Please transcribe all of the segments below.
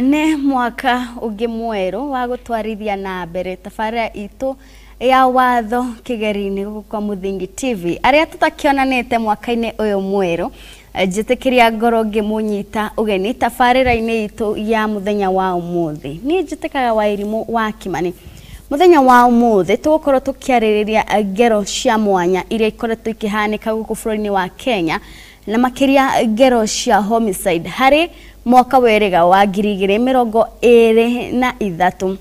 Nĩ mwaka ũngĩ mwerũ wa gũtwarithia na mbere tabarĩra itũ ya watho kĩgeri-inĩ gũkũ kwa Mũthingi TV. Arĩa tũtakĩonanĩte mwaka-inĩ ũyũ mwerũ, njĩtĩkĩria ngoro ngĩmũnyita ũgeni tabarĩra-inĩ itũ ya mũthenya wa ũmũthĩ. Niĩ njĩtĩkaga Wairimũ wa Kimani. Mũthenya wa ũmũthĩ tũgũkorwo tũkĩarĩrĩria ngero cia mwanya iria ikoretwo ikĩhanĩka gũkũ bũrũri-inĩ wa Kenya, na makĩria ngero cia homicide harĩ mwaka werĩga wa 2023.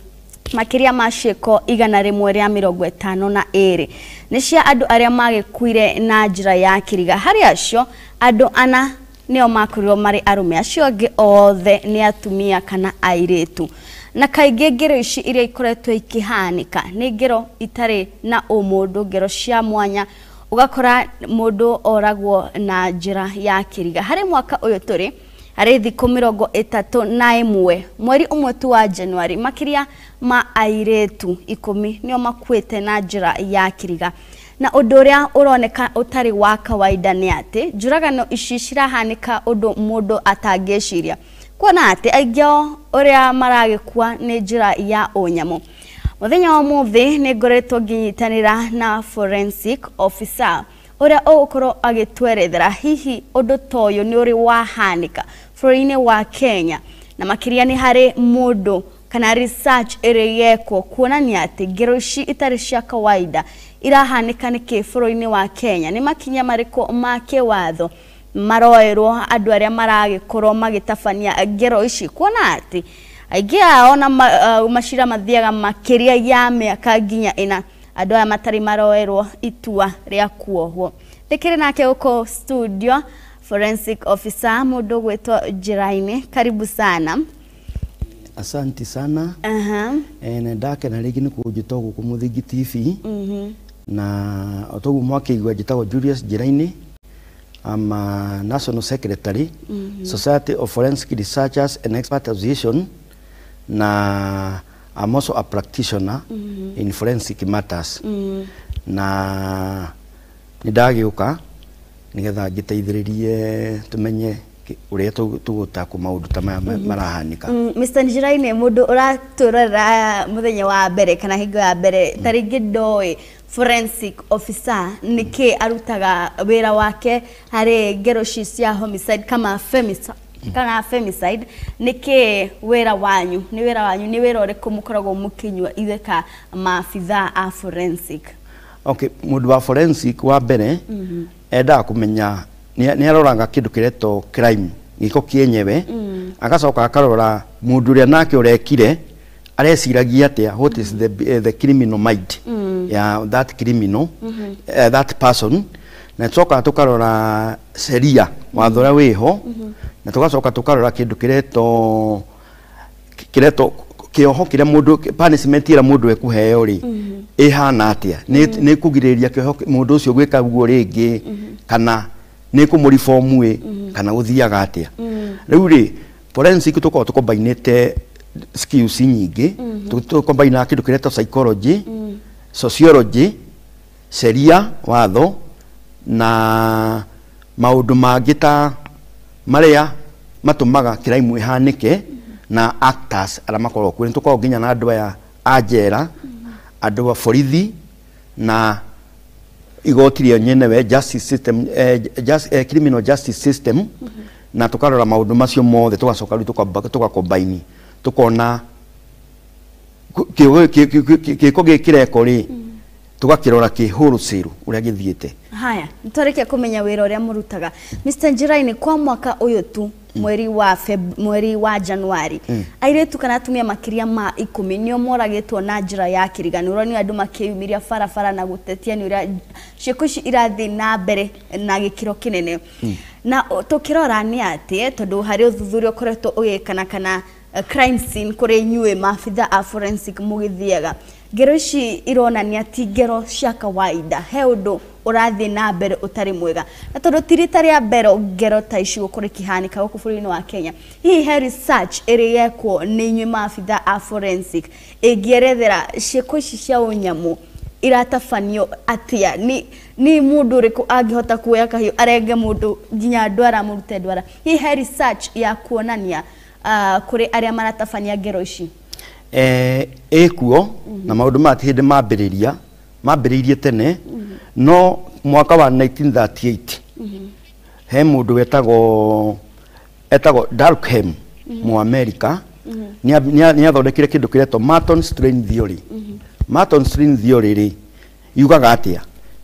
Makĩria ma ciĩko 152 nĩ cia andũ arĩa magĩkuire na njĩra ya kĩriga. Harĩ acio andũ ana nĩo makorirwo marĩ arũme, acio angĩ othe nĩ atumia kana airĩtu. Na kaingĩ ngero ici iria ikoretwo ikĩhanĩka nĩ ngero itarĩ na ũmũndũ, ngero cia mwanya, ũgakora mũndũ oragwo na njĩra ya kĩriga. Harĩ mwaka ũyũ tũrĩ, harĩ thikũ 31 mweri ũmwe tu wa Januari, makĩria ma airĩtu 10 nĩo makuĩte na njĩra ya kĩriga. Na ũndũ ũrĩa ũroneka ũtarĩ wa kawaida nĩ atĩ njũragano ici cirahanĩka ũndũ mũndũ atangĩciria, kuona atĩ aingĩ ao ũrĩa maragĩkua nĩ njĩra ya ũnyamũ. Mũthenya wa ũmũthĩ nĩ ngoretwo ngĩnyitanĩra na forensic officer ũrĩa ũgũkorwo agĩtwerethera hihi ũndũ ta ũyũ nĩ ũrĩ wahanĩka bũrũri-inĩ wa Kenya, na makĩria nĩ harĩ mũndũ kana research ĩrĩ yekwo kuonania atĩ ngero ici itarĩ cia kawaida irahanĩka nĩkĩ bũrũri-inĩ wa Kenya, nĩ makinya marĩkũ ma kĩwatho maroerwo andũ arĩa maragĩkorwo magĩtabania ngero ici, kuona atĩ aingĩ ao na macira mathiaga makĩria ya mĩaka nginya 4 andũ aya matarĩ maroerwo itua rĩa kuohwo. Ndĩkĩrĩ nake gũkũ studio forensic officer mũndũ gwĩtwo Njiraini, karibu sana. Asanti sana. Na ndakena rĩngĩ nĩ kũnjĩta gũkũ Mũthingi TV. Na otoguo mwakĩigua njĩtagwo Julius Njiraini. I'm a National Secretary, Society of Forensic Researchers and Expert Association, na I'm also a practitioner in forensic matters. Na nĩ ndagĩũka nĩgetha ngĩteithĩrĩrie tũmenye ũrĩa tũgũtakwo maũndũ ta maya marahanĩka. Mr. Njiraini, mũndũ ũratũrora mũthenya wa mbere kana hingo ya mbere ta rĩngĩ ndoĩ forensic officer nĩkĩ arutaga wĩra wake harĩ ngero ici cia homicide kama femicide, kana femicide, nĩkĩ wĩra wanyu, nĩ wĩra wanyu, nĩ wĩra ũrĩkũ mũkoragwo mũkĩnyua ithuĩ ka maabithaa a forensic? Okay, mũndũ wa forensic wa mbere endaga kũmenya nĩ aroraga kĩndũ kĩretwo crime, gĩko kĩenyewe, agacoka akarora mũndũ ũrĩa nake ũrekire areciragia atĩa, what is the criminal mind ya that criminal, that person, na tucoka tũkarora sheria watho ũrĩa wĩho, na tũgacoka tũkarora kĩndũ kĩretwo kĩoho kĩrĩa mũndũ, punishment ĩrĩa mũndũ ekũheo rĩ ĩhana atĩa, nĩ kũgirĩrĩria kĩoho mũndũ ũcio gwĩka guo rĩngĩ, kana nĩ kũmũribomu ĩ, kana gũthiaga atĩa. Rĩu rĩ forensic tũkoragwo tũkombainĩte skills nyingĩ, tũkombainaga kĩndũ kĩretwo psychology, sociology, sheria watho, na maũndũ mangĩ ta marĩa matũmaga crime ĩhanĩke, na actors arĩa makoragwo kuo. Nĩ tũkoragwo nginya na andũ aya a njera, andũ a borithi, na igoti rĩa nyenewe, justice system, criminal justice system, na tũkarora maũndũ macio mothe, tũgacoka rĩu tũgakombaini, tũkona gĩko gĩkĩ kĩreko rĩ, tũgakĩrora kĩ wholesale ũrĩa gĩthiĩte. Haya, nĩtwarĩkia kũmenya wĩra ũrĩa mũrutaga. Mr. Njiraini, kwa mwaka ũyũ tu, mweri wa mweri wa Januari, airĩtu kana atumia makĩria ma 10 nĩo moragĩtwo na njĩra ya kĩriga. Nĩ ũronire andũ makĩyumĩria barabara na gũtetia nĩ ũrĩa ciĩko ici irathiĩ na mbere na gĩkĩro kĩnene. Na tũkĩrora nĩ atĩ tondũ harĩ ũthuthuria ũkoretwo ũgĩkana kana crime scene kũrĩ inyuĩ maabithaa a forensic mũgĩthiaga, ngero ici ironania ti ngero cia kawaida, he ũndũ ũrathiĩ na mbere ũtarĩ mwega. Na tondũ ti rita rĩa mbere ngero ta ici gũkorwo ikĩhanĩka gũkũ bũrũri-inĩ wa Kenya, hihi he research ĩrĩ yekwo nĩ inyuĩ maabithaa a forensic ĩngĩerethera ciĩko ici cia ũnyamũ iratabanio atia? Ni mundu uriku angihota kuoya kahiũ arenge mundu nginya ndwara amurute ndwara? Hihi he research ya kuonania kũrĩ arĩa maratabania ngero ici? Ĩkuo na maũndũ maya ti hĩndĩ mambĩrĩirie tene, no mwaka wa 1938 he mũndũ etagwo Durkheim, mu America, nĩ athondekire kĩndũ kĩretwo Merton strain theory. Merton strain theory rĩ yugaga atĩa?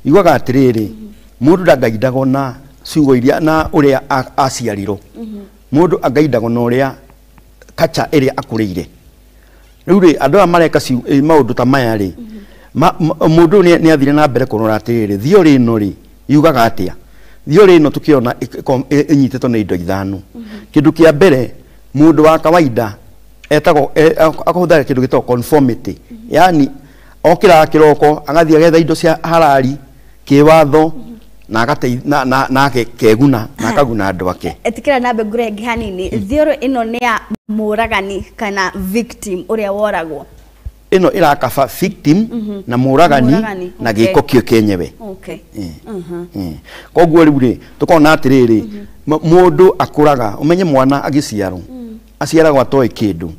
Yugaga atĩrĩrĩ, mũndũ ndangaindagwo na ciugo iria na ũrĩa aciarirwo, mũndũ angaindagwo na ũrĩa kacha ĩrĩa akũrĩire. Rĩu rĩ, andũ aya mareka maũndũ ta maya rĩ, mũndũ ũyũ nĩ athire na mbere kũrora atĩrĩrĩ, theory ĩno rĩ yugaga atĩa? Theory ĩno tũkĩona ĩnyitĩtwo nĩ indo ithano. Kĩndũ kĩa mbere, mũndũ wa kawaida etagwo akahũthĩra kĩndũ gĩtagwo conformity, yani okĩraga kĩroko agathiĩ agetha indo cia harari kĩwatho na na akeguna na akaguna andũ ake. Etikira nambe ngũrenge hanini, theory ĩno nĩ ya mũragani kana victim ũrĩa woragwo? Ĩno ĩrakaba victim na mũragani na gĩko kĩo kĩenyewe. Koguo rĩu rĩ, tũkona atĩrĩrĩ, mũndũ akũraga, ũmenye mwana agĩciarwo aciaragwo atoĩ kĩndũ,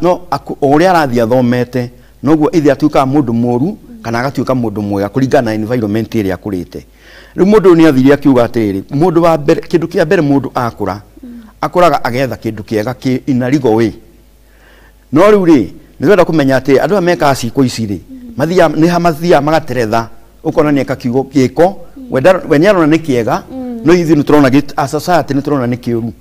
no ũrĩa arathiĩ athomete noguo ithe atuĩkaga mũndũ mũru kana agatuĩka mũndũ mwega kũringana na environment ĩrĩa akũrĩte. Rĩu mũndũ ũyũ nĩ athire akiuga atĩrĩrĩ, mũndũ wa mbere, kĩndũ kĩa mbere mũndũ akũra akũraga agetha kĩndũ kĩega kĩ in a legal way. No rĩu rĩ, nĩ twenda kũmenya atĩ andũ aya mekaga ciĩko ici rĩ, mathiaga nĩ ha mathiaga magateretha, ũkona nĩ eka kiugo gĩko, we nĩ arona nĩ kĩega, no ithuĩ nĩ tũrona as society nĩ tũrona nĩ kĩũru.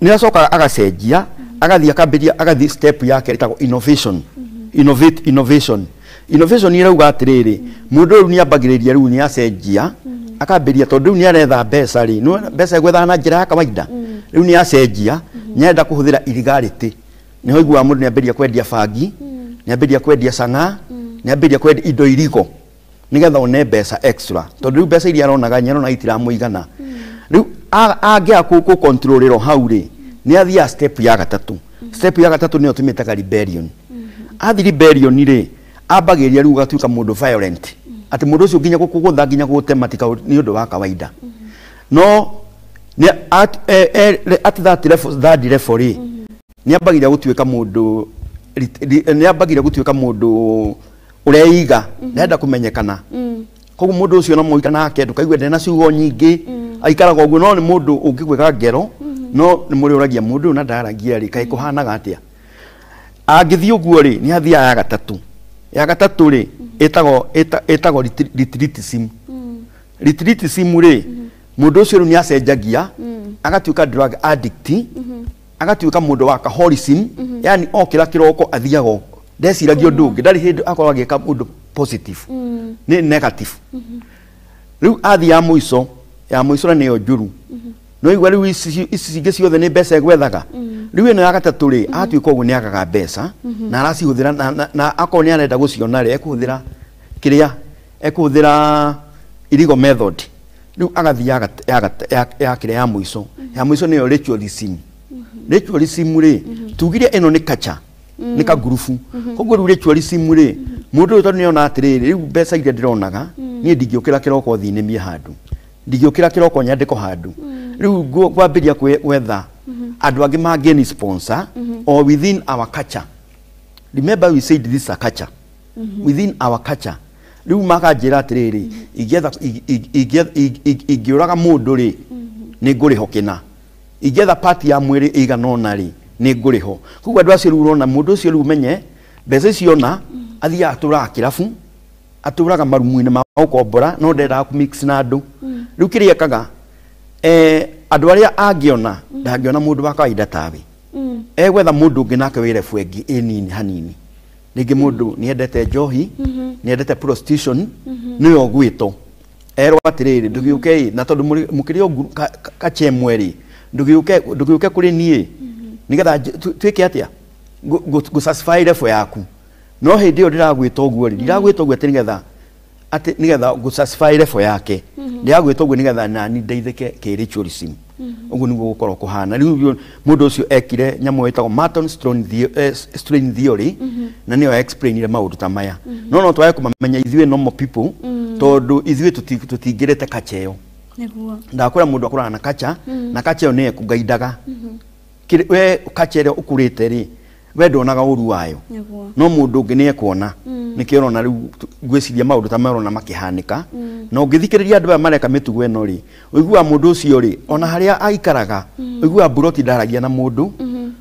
Nĩ acokaga agacenjia, agathiĩ akambĩrĩria, agathiĩ step yake ĩtagwo innovation. Innovation. Innovation ĩrauga atĩrĩrĩ, mũndũ rĩu nĩ ambagĩrĩria, rĩu nĩ acenjia, akambĩrĩria tondũ rĩu nĩ aretha mbeca rĩ, nĩ mbeca egwethaga na njĩra ya kawaida, rĩu nĩ acenjia, nĩ arenda kũhũthĩra illegality. Nĩ hoiguaga mũndũ nĩ ambĩrĩria kwendia bangi, nĩ ambĩrĩria kwendia cang'aa, nĩ ambĩrĩria kwendia indo irigo nĩgetha one mbeca extra, tondũ rĩu mbeca iria aronaga nĩ arona itiramũigana. Rĩu angĩaga kũ-controlĩrwo hau rĩ, nĩ athiaga step ya gatatũ. Step ya gatatũ nĩyo tũmĩtaga rebellion. Athi rebellion rĩ, ambagĩrĩria rĩu gatuĩka mũndũ violent, atĩ mũndũ ũcio nginya gũkũgũtha nginya gũgũtema ti nĩ ũndũ wa kawaida. No at that level, third level rĩ, nĩ ambagĩrĩria gũtuĩka mũndũ, nĩ ambagĩrĩria gũtuĩka mũndũ ũreiga, ndarenda kũmenyekana. Koguo mũndũ ũcio no mũikara nake ndũkaigue ndena ciugo nyingĩ, aikaraga ũguo, no nĩ mũndũ ũngĩgwĩka ngero, no nĩ mũrĩũragia mũndũ ũyũ na ndaragia rĩ, kaĩ kũhanaga atĩa? Angĩthiĩ ũguo rĩ, nĩ athiaga ya gatatũ. Ya gatatũ rĩ, ĩtagwo retreatism. Retreatism rĩ, mũndũ ũcio rĩu nĩ acenjagia, agatuĩka drug addict, agatuĩka mũndũ wa alcoholism, yani okĩra kĩroko athiaga ndeciragia ũndũ ũngĩ, ndarĩ hĩndĩ akorwo agĩka ũndũ positive, nĩ negative. Rĩu athiĩ ya mũico, ya mũico na nĩyo njũru. No igua rĩu ici ingĩ ciothe nĩ mbeca egwethaga. Rĩu ĩno ya gatatũ rĩ, atuĩka ũguo nĩ agaga mbeca na aracihũthĩra, na akorwo nĩ arenda gũciona rĩ, ekũhũthĩra kĩrĩa, ekũhũthĩra illegal method. Rĩu agathiĩ ya kĩrĩa ya mũico. Ya mũico nĩyo ritualism. Ritualism rĩ, tugire ĩno nĩ kacha, nĩ kagurubu. Koguo rĩu ritualism rĩ, mũndũ ũyũ tondũ nĩona atĩrĩrĩ, rĩu mbeca iria ndĩronaga, niĩ ndingĩũkĩra kĩroko thiĩ nĩmie handũ, ndingĩũkĩra kĩroko nyandĩko handũ. Rĩu ngwambĩrĩria gwetha andũ angĩ mangĩni sponsor or within our culture. Remember we said this is a culture. Within our culture. Rĩu makanjĩra atĩrĩrĩ, ingĩetha ingĩũraga mũndũ rĩ, nĩ ngũrĩhwo kĩna. Ingĩetha part ya mwĩrĩ ĩigana ũna rĩ, nĩ ngũrĩhwo. Koguo andũ acio rĩu ũrona mũndũ ũcio rĩu menye mbeca icio ona athiaga atũraga kĩrabu, atũraga marumu-inĩ ma gũkombora, no ndendaga kũ mix na andũ. Rĩu kĩrĩa ekaga, andũ arĩa angĩona, ndangĩona mũndũ wa kawaida tawe. Egwetha mũndũ ũngĩ nake wĩ level ĩngĩ ĩ nini hanini. Rĩngĩ mũndũ nĩ endete njohi, nĩ endete prostitution, nĩwe ũgwĩtwo. Erwo atĩrĩrĩ, ndũgĩũke ĩ, na tondũ mũkĩrĩ o kacha ĩmwe rĩ, ndũgĩũke kũrĩ niĩ, nĩgetha twĩke atĩa? Ngũ satisfy level yaku. No hĩndĩ ĩyo ndĩragwĩta ũguo rĩ, ndiragwĩta ũguo atĩ nĩgetha atĩ nĩgetha ngũ satisfy level yake, ndĩragwĩta ũguo nĩgetha nani ndeithĩke kĩ ritualism. Ũguo nĩguo gũkorwo kũhana. Rĩu mũndũ ũcio ekire nyamũ ĩtagwo Merton strain theory, na nĩyo explainire maũndũ ta maya. No twage kũmamenya ithuĩ normal people, tondũ ithuĩ tũtingĩrĩte kacha ĩyo. Ndakwĩra mũndũ akũraga na kacha, na kacha ĩyo nĩyo ĩkũgaindaga. we kachere ukurite ri we ndonaga uru wayo no mundu ungi ni ekuona nikio urona riu ngwiciria maundu ta marona makihanika na ungithikiriria andu aya mareka mitugo ino ri uigua mundu ucio ri ona haria aikaraga uigua buroti ndaragia na mundu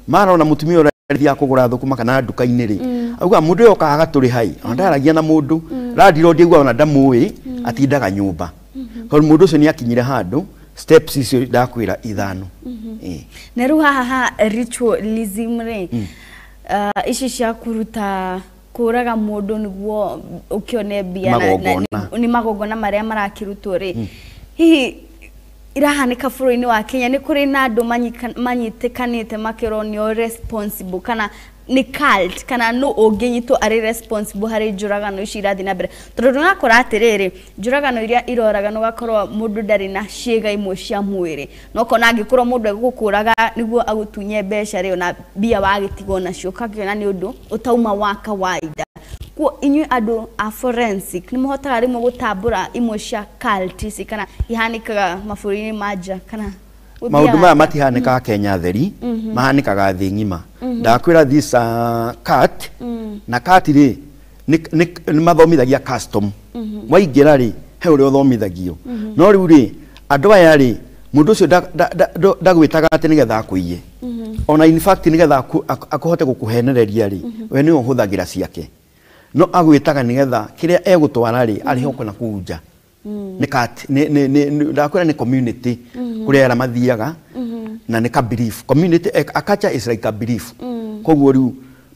marona mutumia uria athia kugura thukuma kana nduka-ini ri auga mundu uyu okaga gaturi hai ona ndaragia na mundu randiro ndigua ona ndamui atindaga nyumba tondu mundu ucio ni akinyire handu steps icio ndakwira ithano. Na riu haha ha ritualism ri ici cia kuruta kuraga mundu niguo ukione mbia ni magongona maria marakirutwo ri hihi irahanika bũrũri-inĩ wa Kenya ni kuri na andu manyitikanite makirwo nio responsible kana ni cult kana no unginyitwo ari responsible hari njuragano ici irathi na mbere tondu ndũrakora atiriri njuragano iria iroragano gakorwo mundu ndari na ciĩga imwe cia mwĩrĩ no kona angĩkorwo mundu egũkũraga niguo agũtunye mbeca rĩ ona mbia wagĩtigwo nacio ũkakiona nĩ ũndũ ũtauma wa kawaida. Kuo inyuĩ andũ a forensic nĩ mũhotaga rĩmwe gũtambũra imwe cia cult ici kana ihanĩkaga mabũrũri-inĩ ma nja kana maundu maya matihanĩkaga Kenya theri mahanĩkaga thĩ ng'ima. Ndakwĩra this cult na cult rĩ nĩ mathomithagia custom waingĩra rĩ he ũrĩa ũthomithagio no rĩu rĩ andũ aya rĩ mũndũ ũcio ndagwĩtaga atĩ nĩgetha akũiye ona in fact nĩgetha akũhote gũkũhenereria rĩ we nĩwe ũhũthagĩra ciake no agwĩtaga nĩgetha kĩrĩa egũtwara rĩ arĩhe na kũu nja nĩ kat nĩ ndakwĩra nĩ community kũrĩa arĩa mathiaga na nĩ ka belief community a culture is like a belief. Koguo rĩu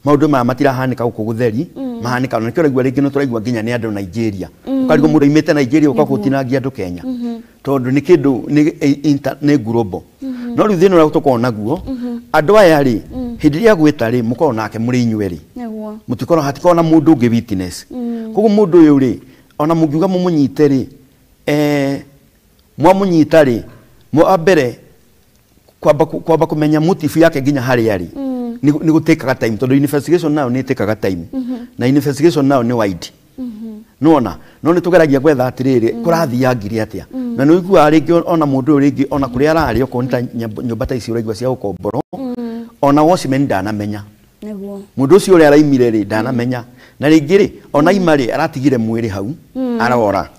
maũndũ maya matirahanĩka gũkũ gũtheri mahanĩka na nĩkĩo ũraigua rĩngĩ no tũraigua nginya nĩ andũ Nigeria ũkarigwo mũndũ aimĩte Nigeria ũka gũtinangia andũ Kenya tondũ nĩ kĩndũ nĩ global. No rĩu thĩna ũrĩa tũkoragwo naguo andũ aya rĩ hĩndĩ ĩrĩa gwĩta rĩ mũkoragwo nake mũrĩ inyuĩ rĩ mũtikoragwo hatikoragwo na mũndũ ũngĩ witness. Koguo mũndũ ũyũ rĩ ona mũngiuga mũmũnyite rĩ mwamũnyita rĩ wa mbere kwamba kũmenya motive yake nginya harĩa rĩ nĩ gũtĩkaga time tondũ investigation nayo nĩ ĩtĩkaga time na investigation nayo nĩ wide nona no nĩ tũgeragia gwetha atĩrĩrĩ kũrathiangire atĩa na nĩ ũiguaga rĩngĩ ona mũndũ ũyũ rĩngĩ ona kũrĩa ararĩ okorwo nĩ ta nyũmba ta ici ũraigua cia gũkomborwo ona watchman ndanamenya mũndũ ũcio ũrĩa araimire rĩ ndanamenya na rĩngĩ rĩ ona ima rĩ aratigire mwĩrĩ hau arora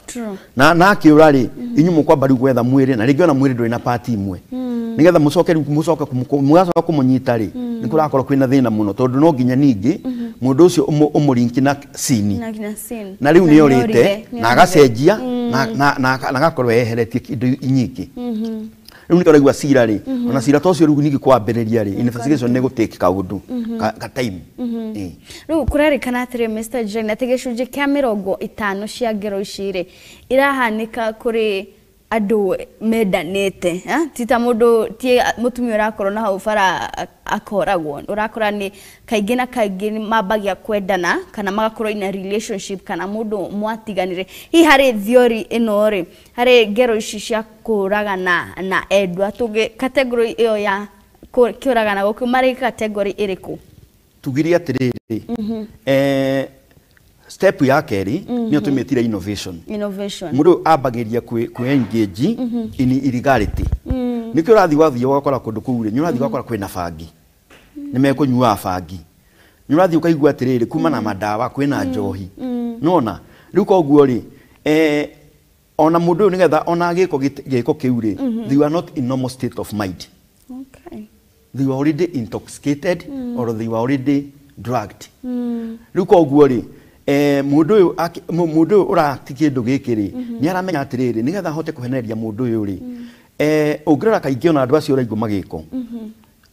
na akĩũra rĩ inyuĩ mũkwamba rĩu gwetha mwĩrĩ na rĩngĩ ona mwĩrĩ ndũrĩ na part imwe nĩgetha mũcoke rĩu mũcoke mũgacoka kũmũnyita rĩ nĩ kũrakorwo kwĩna thĩna mũno tondũ no nginya ningĩ mũndũ ũcio ũmũrinki na cini na rĩu nĩ orĩte na agacenjia na agakorwo eheretie indo nyingĩ. Rĩu nĩkĩo ũraigua cira rĩ ona cira ta ũcio rĩu ningĩ kwambĩrĩria rĩ investigation nĩ gũtake kaũndũ ka time. Rĩu kũrerĩkana atĩrĩ Mr. Jane atĩ gĩcunjĩ kĩa 50 cia ngero ici rĩ irahanĩka kũrĩ andũ mendanĩte ti ta mũndũ ti mũtumia ũrakorwo na hau bara akoragwo ũrakora nĩ kaingĩ na kaingĩ mambagia kwendana kana magakorwo in a relationship kana mũndũ mwatiganire. Hihi harĩ theory ĩno rĩ harĩ ngero ici cia kũragana na endwa tũngĩ category ĩyo ya kũragana gũkũ marĩ category ĩrĩkũ? Tugirie atĩrĩrĩ step ya kerĩ nĩyo tũmĩtire innovation. Mũndũ ambagĩria kwĩ engage in illegality nĩkĩo ũrathiĩ wathiĩ ũgakora kũndũ kũu rĩ nĩ ũrathiĩ ũgakora kwĩna bangi nĩ mekũnyuaga bangi nĩ ũrathiĩ ũkaigua atĩrĩrĩ kuma na madawa kwĩna njohi nĩwona rĩu koguo rĩ ona mũndũ ũyũ nĩgetha ona gĩko gĩko kĩu rĩ they were not in normal state of mind. They were already intoxicated or they were already drugged. Rĩu koguo rĩ mũndũ ũyũ ũrati kĩndũ gĩkĩ rĩ nĩ aramenya atĩrĩrĩ nĩgetha ahote kũhenereria mũndũ ũyũ rĩ ũngĩrora kaingĩ ona andũ acio ũraigua magĩko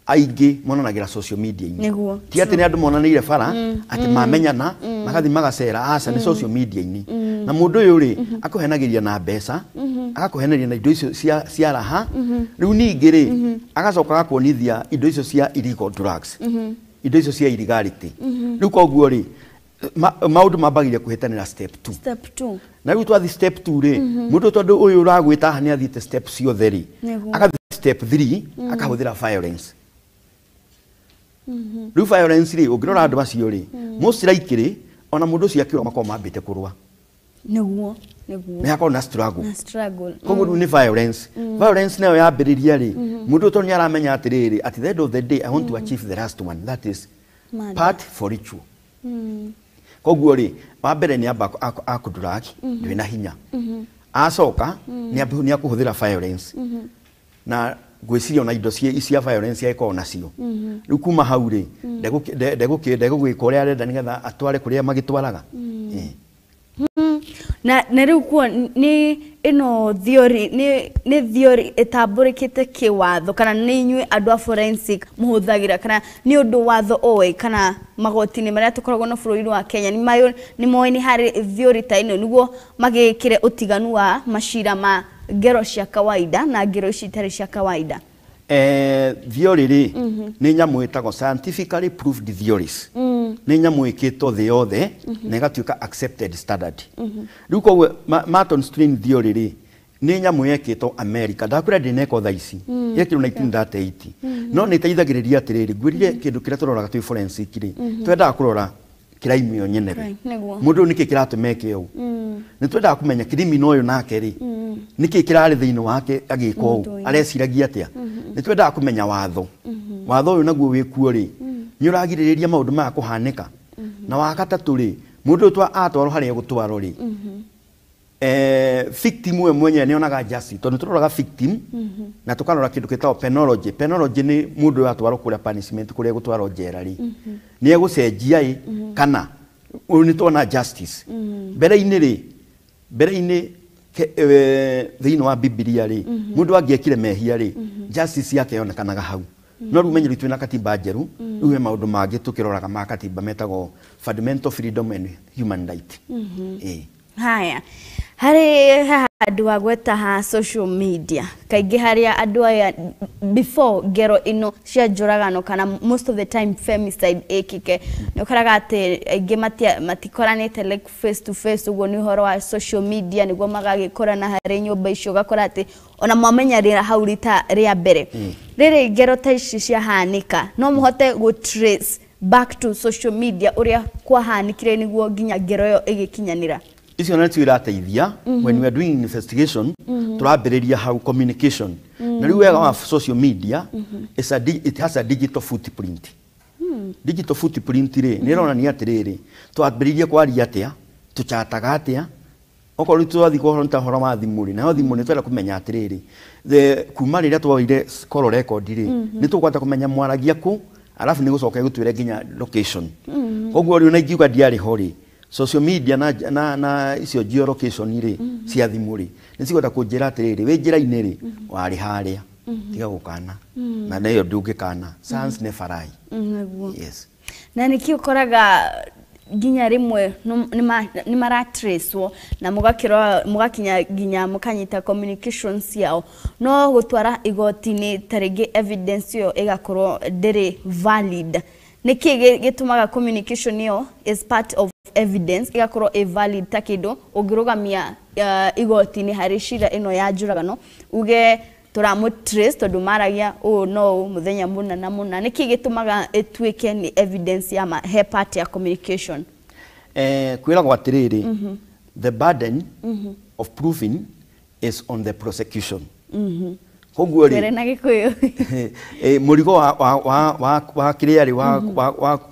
aingĩ monanagĩra social media-inĩ ti atĩ nĩ andũ monanĩire bara atĩ mamenyana magathiĩ magacera aca nĩ social media-inĩ na mũndũ ũyũ rĩ akũhenagĩria na mbeca agakũheneria na indo icio cia raha rĩu ningĩ rĩ agacoka agakuonithia indo icio cia illegal drugs indo icio cia illegality rĩu koguo rĩ maundu mambagĩria kũhĩtanĩra step 2. Step 2 na rĩu twathi step 2 rĩ mũndũ tondũ ũyũ ũragwĩta haha nĩ athiĩte step ciothe rĩ agathiĩ step 3 akahũthĩra violence. Rĩu violence rĩ ũngĩrora andũ acio rĩ most likely ona mũndũ ũcio akĩũra makoragwo mambĩte kũrũa. Nĩguo, nĩguo. Nĩ hakorwo na struggle. Na struggle. Koguo rĩu nĩ violence. Violence nayo yambĩrĩria rĩ, mũndũ ũyũ tondũ nĩ aramenya atĩrĩrĩ, at the end of the day I want to achieve the last one, that is Murder. part for ritual. Koguo rĩ, wa mbere nĩ amba akũnduragi ndwĩ na hinya, acoka nĩ akũhũthĩra violence, na ngwĩciria ona indo cia violence agĩkorwo nacio. Rĩu kuma hau rĩ, ndegũgĩka ũrĩa arenda nĩgetha atware kũrĩa magĩtwaraga. Eh. Na rĩu kuo nĩ ĩno theory nĩ theory ĩtambũrĩkĩte kĩwatho, kana nĩ inyuĩ andũ a forensic mũhũthagĩra, kana nĩ ũndũ watho ũĩ, kana magoti-inĩ marĩa tũkoragwo na bũrũri wa Kenya nĩ moĩ nĩ harĩ theory ta ĩno nĩguo magĩkĩre ũtiganu wa macira ma ngero cia kawaida na ngero ici itarĩ cia kawaida? Theory rĩ, nĩ nyamũ ĩtagwo scientifically proved theories. Nĩ nyamũ ĩkĩtwo thĩ yothe na ĩgatuĩka accepted standard. Rĩu koguo Merton strain theory rĩ, nĩ nyamũ yekĩtwo America. Ndakwĩra ndĩneka thaa ici, yekĩrwo 1938, no nĩ ĩteithagĩrĩria atĩrĩrĩ, ngwĩrire kĩndũ kĩrĩa tũroraga twĩ forensic rĩ, twendaga kũrora crime ĩyo nyenere. Right, nĩguo. Mũndũ ũyũ nĩkĩ kĩratũma eke ũũ? Nĩ twendaga kũmenya criminal ũyũ nake rĩ, nĩkĩ kĩrarĩ thĩinĩ wake agĩka ũũ? Mũndũ ũyũ. Areciragia atĩa? Nĩ twendaga kũmenya watho. Watho ũyũ naguo wĩkuo rĩ, nĩ ũragirĩrĩria maũndũ maya kũhanĩka? Na wa gatatũ rĩ, mũndũ ũyũ atwarwo harĩa egũtwarwo rĩ, victim we mwenyewe nĩ onaga justice, tondũ tũroraga victim na tũkarora kĩndũ gĩtagwo penology. Penology nĩ mũndũ ũyũ atwarwo kũrĩa punishment, kũrĩa egũtwarwo njera rĩ, nĩ egũcenjia ĩ, kana ũyũ nĩ tuona justice. Mbere-inĩ rĩ, mbere-inĩ thĩinĩ wa Bibilia rĩ, mũndũ angĩekire mehia rĩ, justice yake yonekanaga hau. No rĩu menye rĩu twĩna katiba njerũ, rĩu he maũndũ mangĩ tũkĩroraga ma katiba metagwo fundamental freedom and human right. Ĩĩ. Haya, harĩ haha andũ a gweta ha social media, kaingĩ harĩa andũ aya before ngero ĩno cia njũragano kana most of the time femicide ĩkĩke, nĩ ũkoraga atĩ aingĩ matikoranĩte like face to face, ũguo nĩ ũhoro wa social media nĩguo magagĩkorana harĩ nyũmba icio, ũgakora atĩ ona mwamenyanĩra hau rita rĩa mbere. Rĩrĩ ngero ta ici ciahanĩka, no mũhote gũ trace back to social media ũrĩa kwahanĩkire nĩguo nginya ngero ĩyo ĩgĩkinyanĩra? Icio nĩcio irateithia when we are doing investigation. Turambĩrĩria hau communication, na rĩu wega wa social media is it has a digital footprint. Digital footprint rĩ, nĩ ĩronania atĩrĩrĩ, twambĩrĩirie kwaria atĩa, tũchataga atĩa. Okorwo rĩu twathiĩ kũhoro ta ũhoro wa thimũ rĩ, nayo thimũ nĩ twenda kũmenya atĩrĩrĩ, kuma rĩrĩa twoire call record rĩ, nĩ tũkũhota kũmenya mwaragia kũ, alafu nĩ gũcoka ĩgũtwĩre nginya location. Koguo rĩu na ingiuga ndiarĩ ho rĩ, social media na icio geolocation rĩ cia thimũ rĩ, nĩ cikũhota kũnjĩra atĩrĩrĩ, wĩ njĩra-inĩ rĩ, warĩ harĩa, tiga gũkana, na nayo ndũngĩkana. Science never lie. Nĩguo. Yes. Na nĩkĩ ũkoraga nginya rĩmwe nĩ maratracewo na mũgakĩrora mũgakinya nginya mũkanyita communication ciao, no gũtwara igoti-inĩ ta rĩngĩ evidence ĩyo ĩgakorwo ndĩrĩ valid? Nĩkĩ gĩtũmaga communication ĩyo is part of evidence ĩgakorwo ĩ valid ta kĩndũ ũngĩrũgamia igoti-inĩ harĩ cira ĩno ya njũragano, uge tũramũ trace tondũ maragia ũũ no ũũ mũthenya mũna na mũna? Nĩkĩ gĩtũmaga ĩtuĩke nĩ evidence ya ma, he part ya communication? Kwĩragwo atĩrĩrĩ, the burden of proving is on the prosecution. Koguo rĩ, Twĩre na Gĩkũyũ. Mũrigo wa kĩrĩa rĩ,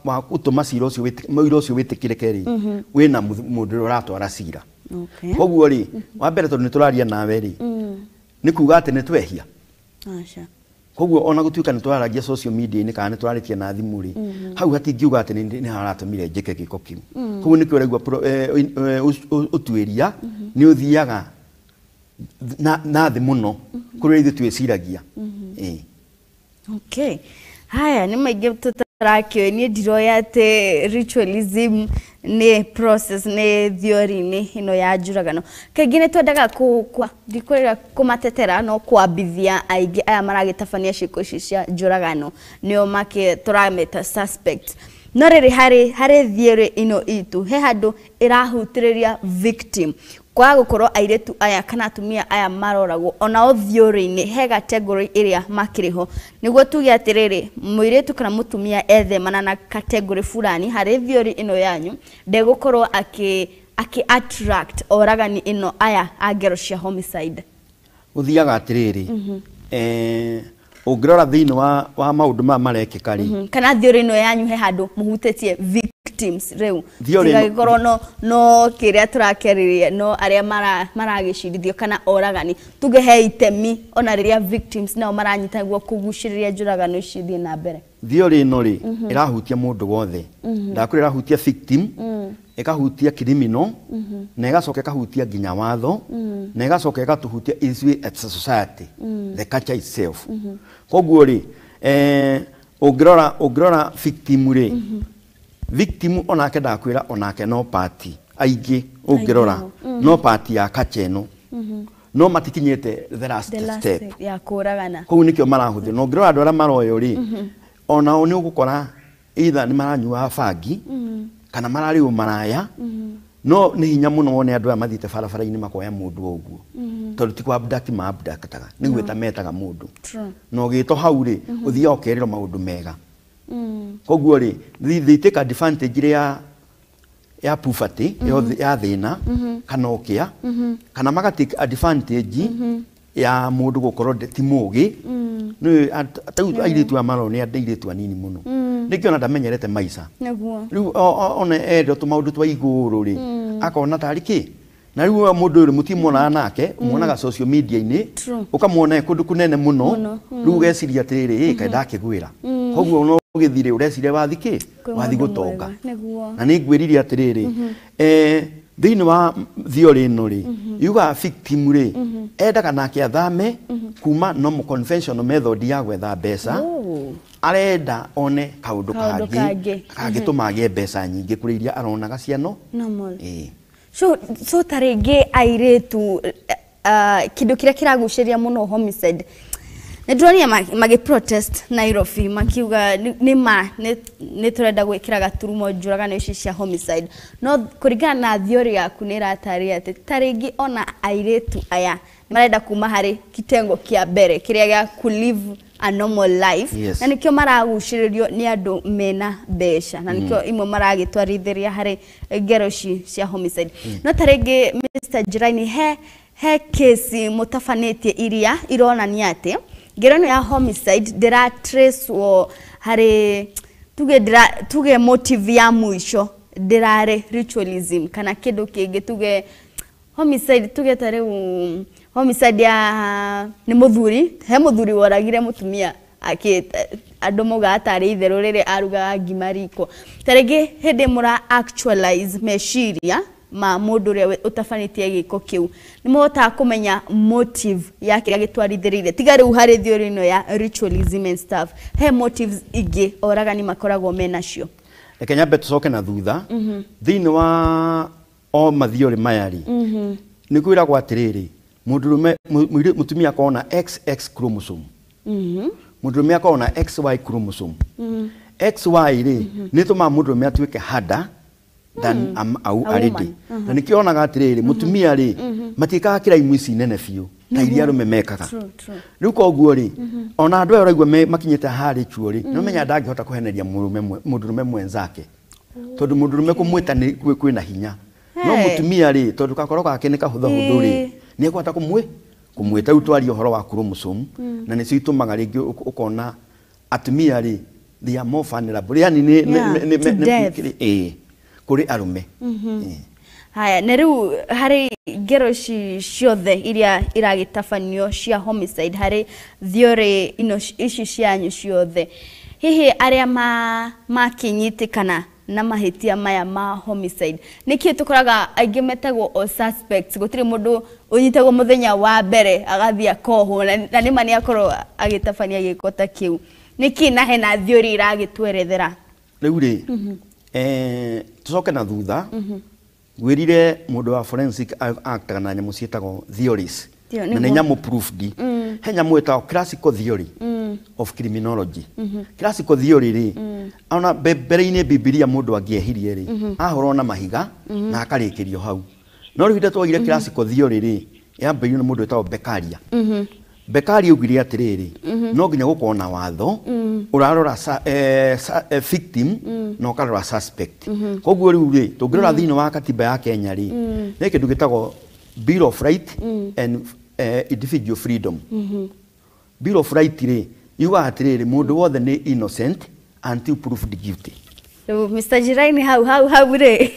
wa gũtũma cira ũcio mũira ũcio wĩtĩkĩrĩke rĩ, wĩna mũndũ ũrĩa ũratwara cira. Koguo rĩ, wa mbere tondũ nĩ tũraria nawe rĩ, nĩ kuga atĩ nĩ twehia? Aca. Koguo ona gũtuĩka nĩ tũraragia social media-inĩ kana nĩ tũrarĩtie na thimũ rĩ, hau hatingiuga atĩ nĩ haratũmire njĩke gĩko kĩu. Koguo nĩkĩo ũraigua ũtuĩria nĩ ũthiaga na thĩ mũno kũrĩ ithuĩ twĩciragia. Ĩĩ. Okay. Haya, nĩ maingĩ tũtarakĩũĩ. Niĩ ndiroya atĩ ritualism nĩ process, nĩ theory-inĩ ĩno ya njũragano. Kaingĩ nĩ twendaga ndikwĩra kũmatetera, no kwambithia aingĩ aya maragĩtabania ciĩko ici cia njũragano nĩo makĩ tũrameta suspect, no rĩrĩ harĩ theory ĩno itũ he handũ ĩrahutĩrĩria victim, kwaga gũkorwo airĩtu aya kana atumia aya maroragwo onao theory-inĩ he category ĩrĩa makĩrĩ ho, nĩguo tuge atĩrĩrĩ, mũirĩtu kana mũtumia ethemana na category fulani harĩ theory ĩno yanyu, ndegũkorwo akĩ akĩ attract oragani ĩno aya a ngero cia homicide? Gũthiaga atĩrĩrĩ, ũngĩrora thĩinĩ wa maũndũ maya marekĩka rĩ, Kana theory ĩno yanyu he handũ mũhutĩtie victims rĩu, Theory ĩno- tigagĩkorwo no kĩrĩa tũrakĩarĩrĩria, no arĩa maragĩcirithio kana oragani, tuge he itemi ona rĩrĩa victims nao maranyita guo kũgucĩrĩria njũragano ici ithiĩ na mbere. Theory ĩno rĩ, ĩrahutia mũndũ wothe. Ndakwĩra, ĩrahutia victim, ĩkahutia criminal, na ĩgacoka ĩkahutia nginya watho, na ĩgacoka ĩgatũhutia ithuĩ as a society, the culture itself. Koguo rĩ, ũngĩrora victim rĩ, victim onake, ndakwĩra, onake no part, aingĩ ũngĩrora no part ya culture ĩno, no matikinyĩte the last The last step. step ya kũragana. Kũu nĩkĩo marahũthĩra. Na ũngĩrora andũ arĩa maroyo rĩ, onao nĩ ũgũkora either nĩ maranyuaga bangi kana mararĩ ũmaraya, no nĩ hinya mũno wone andũ aya mathiĩte barabara-inĩ makoya mũndũ o ũguo, tondũ ti kũ-abduct ma-abductaga, nĩ gwĩta metaga mũndũ. Na ũgĩtwo hau rĩ, ũthiaga ũkerĩrwo maũndũ mega. Koguo rĩ, they take advantage ya poverty, ya thĩna kana ũkĩa, kana maga take advantage ya mũndũ gũkorwo ti mũgĩ. Nĩ rĩu airĩtu aya marona nĩ airĩtu anini mũno, nĩkĩo ona ndamenyerete maica. Rĩu ona endwo tũmaũndũ twa igũrũ rĩ, akona tarĩ kĩ. Na rĩu ũyũ mũndũ ũyũ mũtimonaga nake, muonaga social media-inĩ, ũkamuona e kũndũ kũnene mũno. Rĩu ũgeciria atĩrĩrĩ, ĩ kaĩ ndakĩgwĩra. Koguo no ũgĩthire ũreciria wathi kĩ, Kwĩ wathi mũndũ gũtonga. mwega. Na nĩ ngwĩrire atĩrĩrĩ, thĩinĩ wa theory ĩno rĩ, yugaga victim rĩ, endaga nake athame kuma normal conventional method ya gwetha mbeca. Arenda one kaũndũ Kaũndũ kangĩ kangĩ. kangĩtũma agĩe mbeca nyingĩ kũrĩ iria aronaga ciano. Normal. Ĩĩ. So ta rĩngĩ airĩtu, kĩndũ kĩrĩa kĩragucĩrĩria mũno homicide, nĩ ndĩronire magĩ protest Nairobi makiuga nĩ ma nĩ tũrenda gwĩkĩra gaturumo njũragano ici cia homicide, no kũringana na theory yaku nĩ ĩratarĩria atĩ ta rĩngĩ ona airĩtu aya nĩ marenda kuma harĩ kitengo kĩa mbere kĩrĩa gĩa ku live a normal life, na nĩkĩo maragucĩrĩrio nĩ andũ mena mbeca, na nĩkĩo imwe maragĩtwarithĩria harĩ ngero ici cia homicide. No ta rĩngĩ, Mr. Njiraini, he kesi mũtabanĩtie iria ironania atĩ ngero ĩno ya homicide ndĩratracewo harĩ, tuge ndĩra, tuge motive ya mũico ndĩrarĩ ritualism kana kĩndũ kĩngĩ, tuge homicide, tuge ta rĩu homicide ya nĩ mũthuri, he mũthuri woragire mũtumia akĩ andũ maugaga tarĩ itherũ rĩrĩa arugaga ngima riko. Ta rĩngĩ hĩndĩ mũra actualize meciria ma mũndũ ũrĩa ũtabanĩtie gĩko kĩu, nĩ mũhotaga kũmenya motive ya kĩrĩa gĩtwarithĩrĩire, tiga rĩu harĩ theory ĩno ya ritualism and stuff, he motives ingĩ oragani makoragwo menacio? Reke nyambe tũcoke na thutha. Thĩinĩ wa o mathiorĩ maya rĩ, nĩ kwĩragwo atĩrĩrĩ, mũndũrũme mũtumia akoragwo na XX chromosome, mũndũrũme akoragwo na XY chromosome. XY rĩ, nĩ ĩtũmaga mũndũrũme atuĩke harder than A a lady. woman. Na nĩkĩo onaga atĩrĩrĩ, mũtumia rĩ, matiĩkaga kĩraimu ici nene biũ ta iria arũme mekaga. True, true. Rĩu koguo rĩ, ona andũ aya ũraigua makinyĩte harĩ chuo rĩ, nĩ ũmenya ndangĩhota kũheneria mũndũrũme mwenzake, tondũ mũndũrũme kũmwĩta nĩ kwĩna hinya, no mũtumia rĩ, tondũ gakoro gake nĩ kahũthahũthũ rĩ, nĩ ekũhota kũmwĩta. Rĩu twaria ũhoro wa chromosome, na nĩcio itũmaga rĩngĩ ũkona atumia rĩ, they are more vulnerable, yani nĩ Yeah, to death. Ĩĩ, kũrĩ arũme. Ĩĩ. Haya, na rĩu harĩ ngero ici ciothe iria iragĩtabanio cia homicide, harĩ theory ino ici cianyu ciothe, hihi arĩa makĩnyitĩkana na mahĩtia maya ma homicide, nĩkĩ tũkoraga aingĩ metagwo o suspects, gũtirĩ mũndũ ũnyitagwo mũthenya wa mbere agathiĩ akohwo, na nĩma nĩ akorwo agĩtabania gĩko ta kĩu? Nĩkĩ na hena theory iragĩtwerethera? Rĩu rĩ, tũcoke na thutha. Ngwĩrire mũndũ wa forensic actaga na nyamũ ciĩtagwo theories, na nĩ nyamũ proofed. He nyamũ ĩtagwo classical theory of criminology. Classical theory rĩ, ona mbere-inĩ Bibilia mũndũ angĩehirie rĩ, ahũrwo na mahiga na akarĩkĩrio hau. No rĩu ihinda twagire classical theory rĩ, yambĩrĩirio nĩ mũndũ wĩtagwo Beccaria. Bekari augire atiriri no nginya gukorwo na watho urarora victim na ukarora suspect. Koguo riu ri tungirora thiini wa katiba ya Kenya ri ni kindu gitagwo Bill of Right and individual freedom. Bill of Right ri yugaga atiriri mundu wothe ni innocent until proved guilty. Mr. Jiraini hau hau hau ri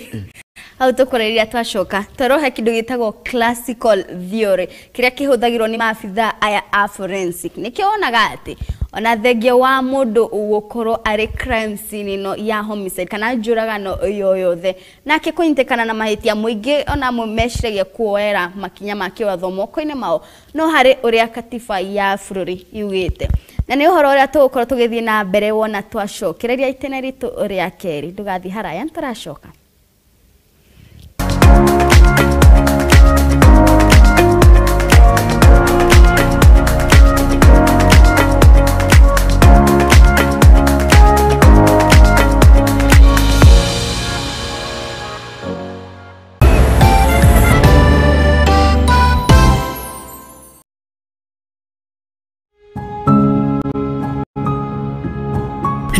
hau tukureria twacoka twarohe kindu gitagwo classical theory kiria kihuthagirwo ni maabithaa aya a forensic nikio wonaga ati ona thengia wa mundu gukorwo ari crime scene ino ya homicide kana njuragano yoyothe nake kunyitikana na mahitia muingi ona meciragia kuoera makinya ma kiwatho moko-ini mao no hari uria katiba ya bururi yugite na ni uhoro uria tugukorwo tugithie na mbere wona twacokereria itena ritu ria keri ndugathi haraya ntaracoka.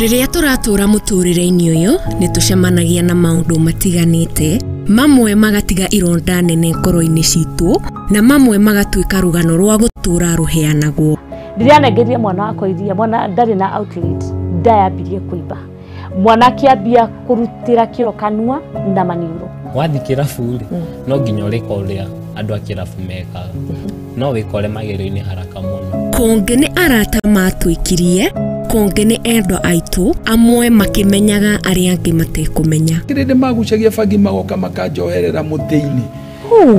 Rĩrĩa tũratũra mũtũrĩre-inĩ ũyũ nĩ tũcemanagia na maũndũ matiganĩte, mamwe magatiga ironda nene ngoro-inĩ citũ na mamwe magatuĩka rũgano rwa gũtũra rũheanagwo. Ndĩranengeria mwana wakwa iria, mwana ndarĩ na outlet, ndayambirie kũimba, mwana akĩambia kũrutĩra kĩro kanua na maniũrũ. Wathiĩ kĩrabu rĩ, no nginya ũrĩka ũrĩa andũ a kĩrabu mekaga, no wĩkore magerio-inĩ haraka mũno. Kũngĩ nĩ arata matwĩkirie, kũngĩ nĩ endwa aitũ, amwe makĩmenyaga arĩa angĩ matekũmenya. Kĩrĩndĩ magucagia bangi magoka makanjoherera mũtĩ-inĩ,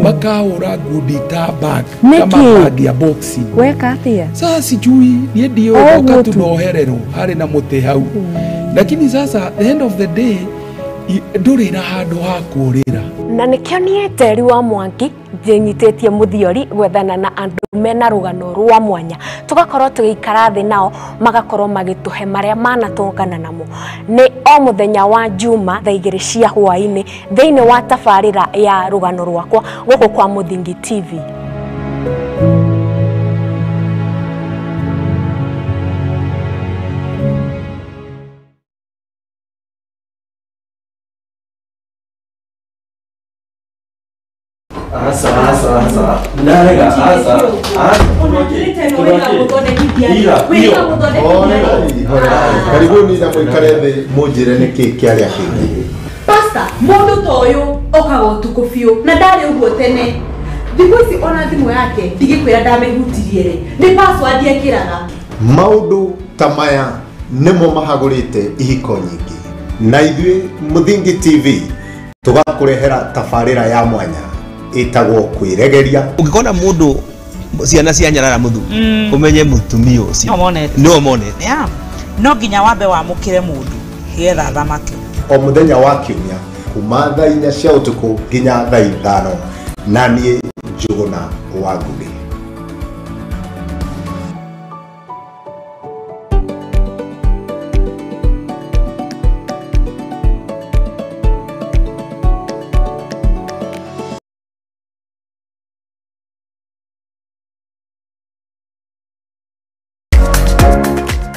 makahũra ngundi ta bag kama bag ya boxing. Weka atia? Sasa sijui niĩ ndiũĩ, ndoka tu nohererwo harĩ na mũtĩ hau, lakini sasa the end of the day ndũrĩ na handũ ha kũũrĩra. Na nĩkĩo niĩ Njeri wa Mwangi njĩnyitĩtie mũthiori gwethana na andũ mena rũgano rwa mwanya, tũgakorwo tũgĩikara thĩ nao magakorwo magĩtũhe marĩa manatũngana namo. Nĩ o mũthenya wa Juma thaa 2 cia hwaĩ-inĩ thĩinĩ wa tabarĩra ya rũgano rwakwa gũkũ kwa Mũthingi TV. Karibuni na mwikare thĩ mũnjĩre nĩkĩ kĩarĩa kĩngĩ. Pastor, mũndũ ta ũyũ okaga ũtukũ biũ na ndarĩ ũguo tene. Thikũ ici ona thimũ yake ndigĩkwĩra ndamĩhutirie rĩ, nĩ password ekĩraga. Maũndũ ta maya nĩmo mahagũrĩte ihiko nyingĩ, na ithuĩ Mũthingi TV tũgakũrehera tabarĩra ya mwanya ĩtagwo kwĩregeria. Ũngĩkona mũndũ ciana cia nyarara mũthuri ũmenye mũtumia ũcio no monete. No nginya wambe wamũkĩre mũndũ nĩgetha athamake. O mũthenya wa kiumia kuma thaa 4 cia ũtukũ nginya thaa 5, na niĩ Njũgũna wa Ngũgĩ.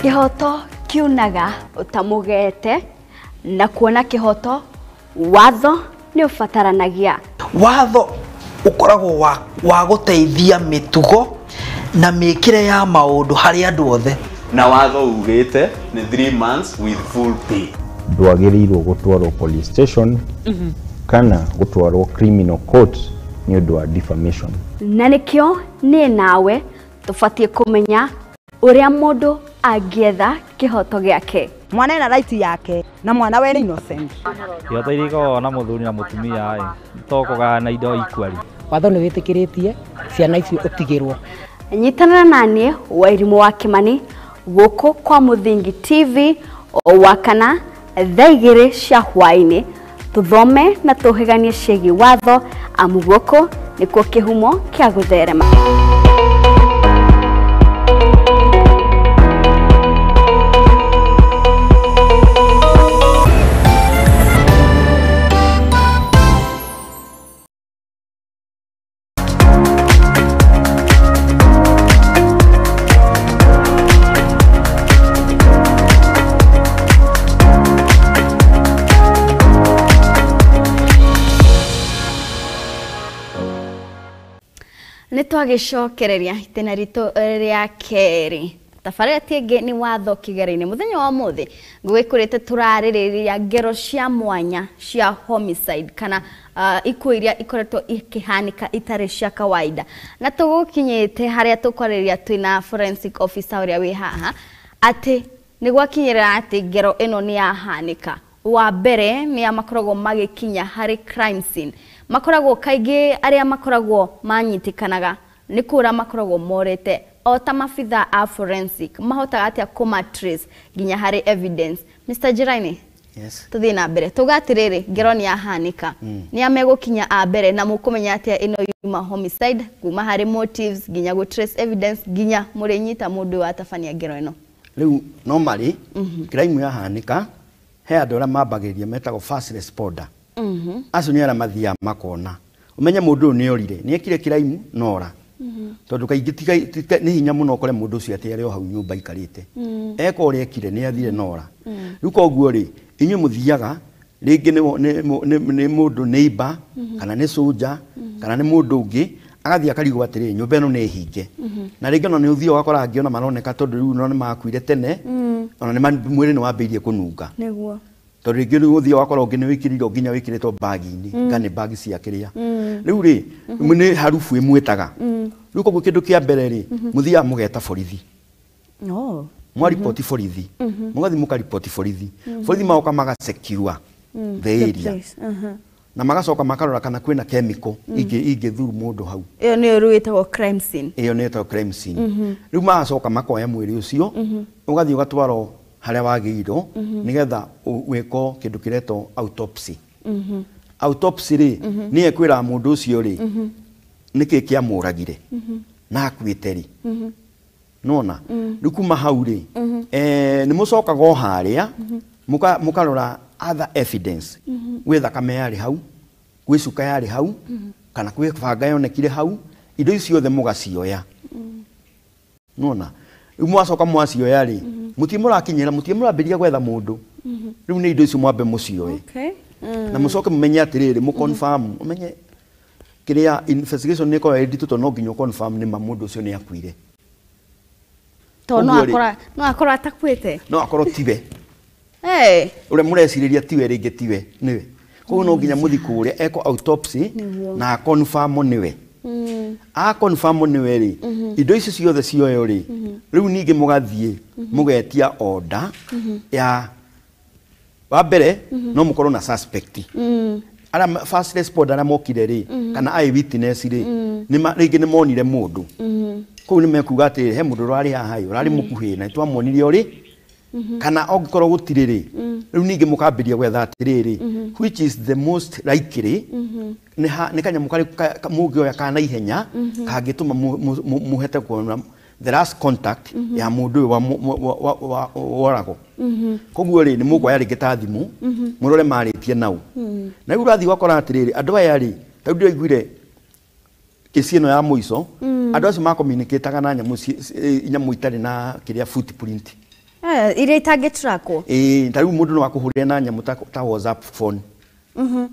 Kĩhoto kiunaga ũtamũgete, na kuona kĩhoto watho nĩ ũbataranagia. Watho ũkoragwo wa gũteithia mĩtugo na mĩkĩre ya maũndũ harĩ andũ othe. Na watho ugĩte nĩ 3 months with full pay. Ndwagĩrĩirwo gũtwarwo police station kana gũtwarwo criminal court nĩ ũndũ wa defamation. Na nĩkĩo niĩ nawe tũbatiĩ kũmenya ũrĩa mũndũ angĩetha kĩhoto gĩake. Mwana ena right yake na mwana we innocent. Kĩhoto iria ikoragwo na mũthuri na mũtumia ĩ to kũgayana indo equally. Watho nĩ wĩtĩkĩrĩtie ciana icio ũtigĩrwo. Nyitanĩra na niĩ Wairimũ wa Kĩmani gũkũ kwa Mũthingi TV o wakana thaa 2 cia hwaĩ-inĩ, tũthome na tũhĩganie ciĩgiĩ watho, amu gũkũ nĩkuo kĩhumo kĩa gũtherema. Nĩ twagĩcokereria itĩna ritũ rĩa kerĩ. Tabarĩra ti ĩngĩ nĩ watho kĩgera-inĩ. Mũthenya wa ũmũthĩ ngũgĩkũrĩte tũrarĩrĩria ngero cia mwanya cia homicide kana ikuũ iria ikoretwo ikĩhanĩka itarĩ cia kawaida. Na tũgũkinyĩte harĩa tũkwarĩrĩria twĩna forensic officer ũrĩa wĩ haha atĩ nĩ gwakinyĩrĩra atĩ ngero ĩno nĩ yahanĩka. Wa mbere nĩ makoragwo magĩkinya harĩ crime scene. Makoragwo kaingĩ arĩa makoragwo manyitĩkanaga nĩ kũra makoragwo morete o ta mabitha a forensic mahotaga atĩa kũma trace nginya harĩ evidence. Mr. Njiraini, Yes. tuthiĩ na mbere tuga atĩrĩrĩ ngero nĩ yahanĩka nĩ a megũkinya a mbere na mũkũmenya atĩa ĩno yuma homicide kuma harĩ motives nginya gũ trace evidence nginya mũrĩnyita mũndũ watabania ngero ĩno. Rĩu normally crime yahanĩka he andũ arĩa mambagĩrĩria metagwo first responder. Acio nĩ arĩa mathiaga makona ũmenye mũndũ ũyũ nĩ orire nĩ ekire crime nora tondũ kaingĩ nĩ hinya mũno ũkore mũndũ ũcio atĩ arĩ o hau nyũmba aikarĩte. Eka ũrĩa ekire nĩ athire nora. Rĩu koguo rĩ inyuĩ mũthiaga rĩngĩ nĩ mũndũ neighbor kana nĩ soldier kana nĩ mũndũ ũngĩ agathiĩ akarigwo atĩrĩ nyũmba ĩno nĩ hinge. Na rĩngĩ ona nĩ ũthiaga ũgakora angĩ ona maroneka tondũ rĩu no nĩ makuire tene ona nĩ mwĩrĩ nĩ wambĩrĩirie kũnunga. Nĩguo. Tondũ rĩngĩ rĩu ũthiaga ũgakora ũngĩ nĩ wĩkĩrĩirwo nginya wĩkĩrĩtwo bagi-inĩ kana nĩ bagi cia kĩrĩa. Rĩu rĩ nĩ harubu ĩmwĩtaga. Rĩu koguo kĩndũ kĩa mbere rĩ mũthiaga mũgeta borithi. Mwaripoti borithi. Mũgathiĩ mũkaripoti borithi. Borithi magoka magasecure the area. Na magacoka makarora kana kwĩna chemical ingĩthuru mũndũ hau. Ĩyo nĩyo rĩu ĩtagwo crime scene. Ĩyo nĩyo ĩtagwo crime scene. Rĩu magacoka makoya mwĩrĩ ũcio ũgathiĩ ũgatwarwo harĩa wagĩrĩirwo nĩgetha wĩkwo kĩndũ kĩretwo autopsy. Autopsy rĩ nĩyo ĩkwĩraga mũndũ ũcio rĩ nĩkĩ kĩamũragire na akuĩte rĩ. Nona rĩu kuma hau rĩ nĩ mũcokaga o harĩa mũkarora other evidence. Gwĩ thakame yarĩ hau, gwĩ cuka yarĩ hau, kana gwĩ banga yonekire hau, indo icio ciothe mũgacioya. Nona rĩu mwacoka mwacioya rĩ mũtirĩ mũrakinyĩra mũtirĩ mũrambĩrĩria gwetha mũndũ. Rĩu nĩ indo icio mwambe mũcioe. Na mũcoke mũmenye atĩrĩrĩ mũ confirm ũmenye kĩrĩa investigation nĩ ĩkoragwo ĩ nditũ tondũ no nginya ũ confirm nĩ ma mũndũ ũcio nĩ akuire. Tondũ no akorwo atakuĩte. No akorwo tiwe. Ũrĩa mũrecirĩria tiwe rĩngĩ tiwe nĩwe. Koguo no nginya mũthiĩ kũrĩa eko autopsy na confirm nĩwe. A confirm nĩwe rĩ indo icio ciothe cioyo rĩ rĩu ningĩ mũgathiĩ mũgetia order ya wa mbere no mũkorwo na suspect. Arĩa first responder arĩa mokire rĩ kana eye witness rĩ rĩngĩ nĩ monire mũndũ. Kũu nĩ mekuga atĩ he mũndũ ũrarĩ haha ĩ ũrarĩ mũkuhĩ na nĩtwamuonire ũrĩ kana angĩkorwo gũtirĩ rĩ rĩu ningĩ mũkambĩrĩria gwetha atĩrĩrĩ which is the most likely nĩ kanyamũ karĩkũ mũngĩoya ka naihenya kangĩtũma mũhete kuona the last contact ya mũndũ ũyũ woragwo. Koguo rĩ nĩ mũkuoya rĩngĩ ta thimũ mũrore marĩtie nau. Na rĩu ũrathiĩ ũgakora atĩrĩrĩ andũ aya rĩ ta rĩu ndĩraiguire kesi ĩno ya mũico andũ acio makomunicataga na nyamũ itarĩ na kĩrĩa footprint. Iria itangĩtrakwo. Ĩĩ ta rĩu mũndũ no akũhũrĩre na nyamũ ta WhatsApp phone.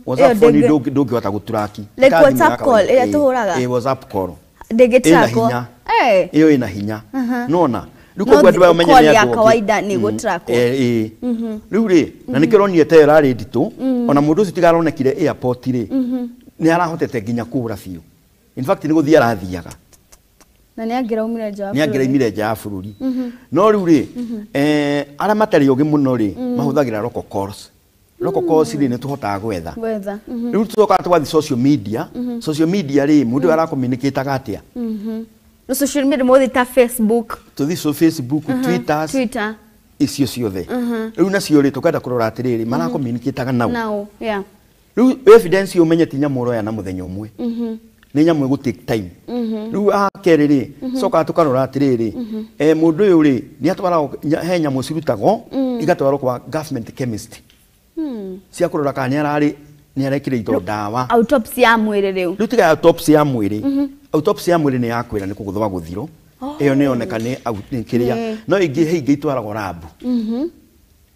WhatsApp phone ndũngĩhota gũturaki. Like WhatsApp call ĩrĩa tũhũraga. Ĩĩ WhatsApp call. Ndĩngĩtrakwo. Ĩyo ĩna hinya. Nona rĩu koguo andũ aya ũmenye nĩ andũ kawaida nĩ gũtrakwo. Ĩĩ. Rĩu rĩ na nĩkĩo ũronire ta ĩyo ĩrarĩ nditũ ona mũndũ ũcio tiga aronekire airport rĩ nĩ arahotete nginya kũra biũ. In fact nĩ gũthiĩ arathiaga. Na nĩ angĩraumire nja wa bũrũri. Nĩ angĩraumire nja ya bũrũri. No rĩu rĩ arĩa matarĩ ũgĩ mũno rĩ mahũthagĩra local calls. Local calls rĩ nĩ tũhotaga gwetha. Rĩu tũcokaga tũgathiĩ social media. Social media rĩ mũndũ arakomunicataga atĩa? No social media mũthĩ ta Facebook. Tũthiĩ so Facebook, Twitter. Icio ciothe. Rĩu nacio rĩ tũkenda kũrora atĩrĩrĩ marakomunicataga nau. Rĩu evidence ũmenye ti nyamũ ũroya na mũthenya ũmwe. Nĩ nyamũ ĩgũ take time. Rĩu akerĩ rĩ cokaga tũkarora atĩrĩrĩ mũndũ ũyũ rĩ nĩ atwaragwo he nyamũ cirutagwo igatwarwo kwa government chemist cia kũrora kana nĩ ararĩ nĩ arekĩrĩtwo ndawa. Autopsy ya mwĩrĩ rĩu. Rĩu tiga autopsy ya mwĩrĩ. Autopsy ya mwĩrĩ nĩ yakwĩra nĩ kũgũthwa gũthirwo. Ĩyo nĩ yoneka nĩ kĩrĩa. No ingĩ he ingĩ itwaragwo lab.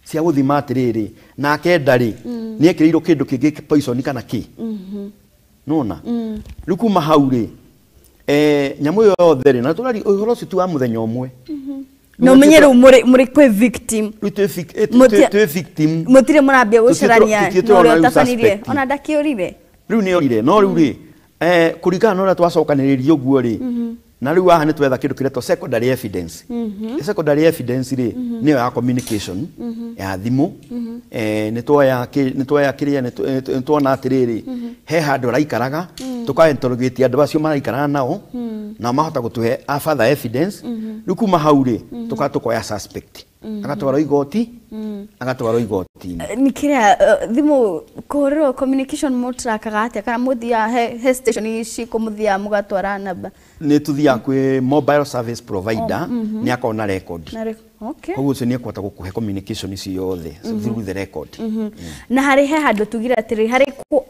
Cia gũthima atĩrĩrĩ nake ndarĩ nĩ ekĩrĩirwo kĩndũ kĩngĩ poison kana kĩ. Nona rĩu kuma hau rĩ Nyamũ ĩyo yothe rĩ, na tũrari ũhoro ũcio ti wa mũthenya ũmwe. Na ũmenye rĩu mũrĩ kwĩ victim. Rĩu twĩ victim. Mũtirĩ mũrambia gũcarania na ũrĩa ũtabanirie ona ndakĩũrire. Rĩu nĩ orire, no rĩu rĩ, kũringana na ũrĩa twacokanĩrĩria ũguo rĩ, na rĩu haha nĩ twetha kĩndũ kĩretwo secondary evidence. Secondary evidence rĩ, nĩyo ya communication ya thimũ. Nĩ tuoya kĩrĩa, nĩ tuona atĩrĩrĩ, he handũ araikaraga, tũka interrogate andũ acio maraikaraga nao, na mahota gũtũhe a further evidence. Rĩu kuma hau rĩ, tũkoya suspect, agatwarwo igoti, agatwarwo igoti-inĩ. Nĩ kĩrĩa thimũ kũhũrĩrwo communication mũtrakaga atĩa, kana mũthiaga he station ici kũ mũthiaga mũgatwara namba? Nĩ tũthiaga kwĩ mobile service provider, nĩ akorwo na record. Koguo ũcio nĩ ekũhota gũkũhe communication icio yothe through the record. Na harĩ he handũ tugire atĩrĩ, harĩ kũ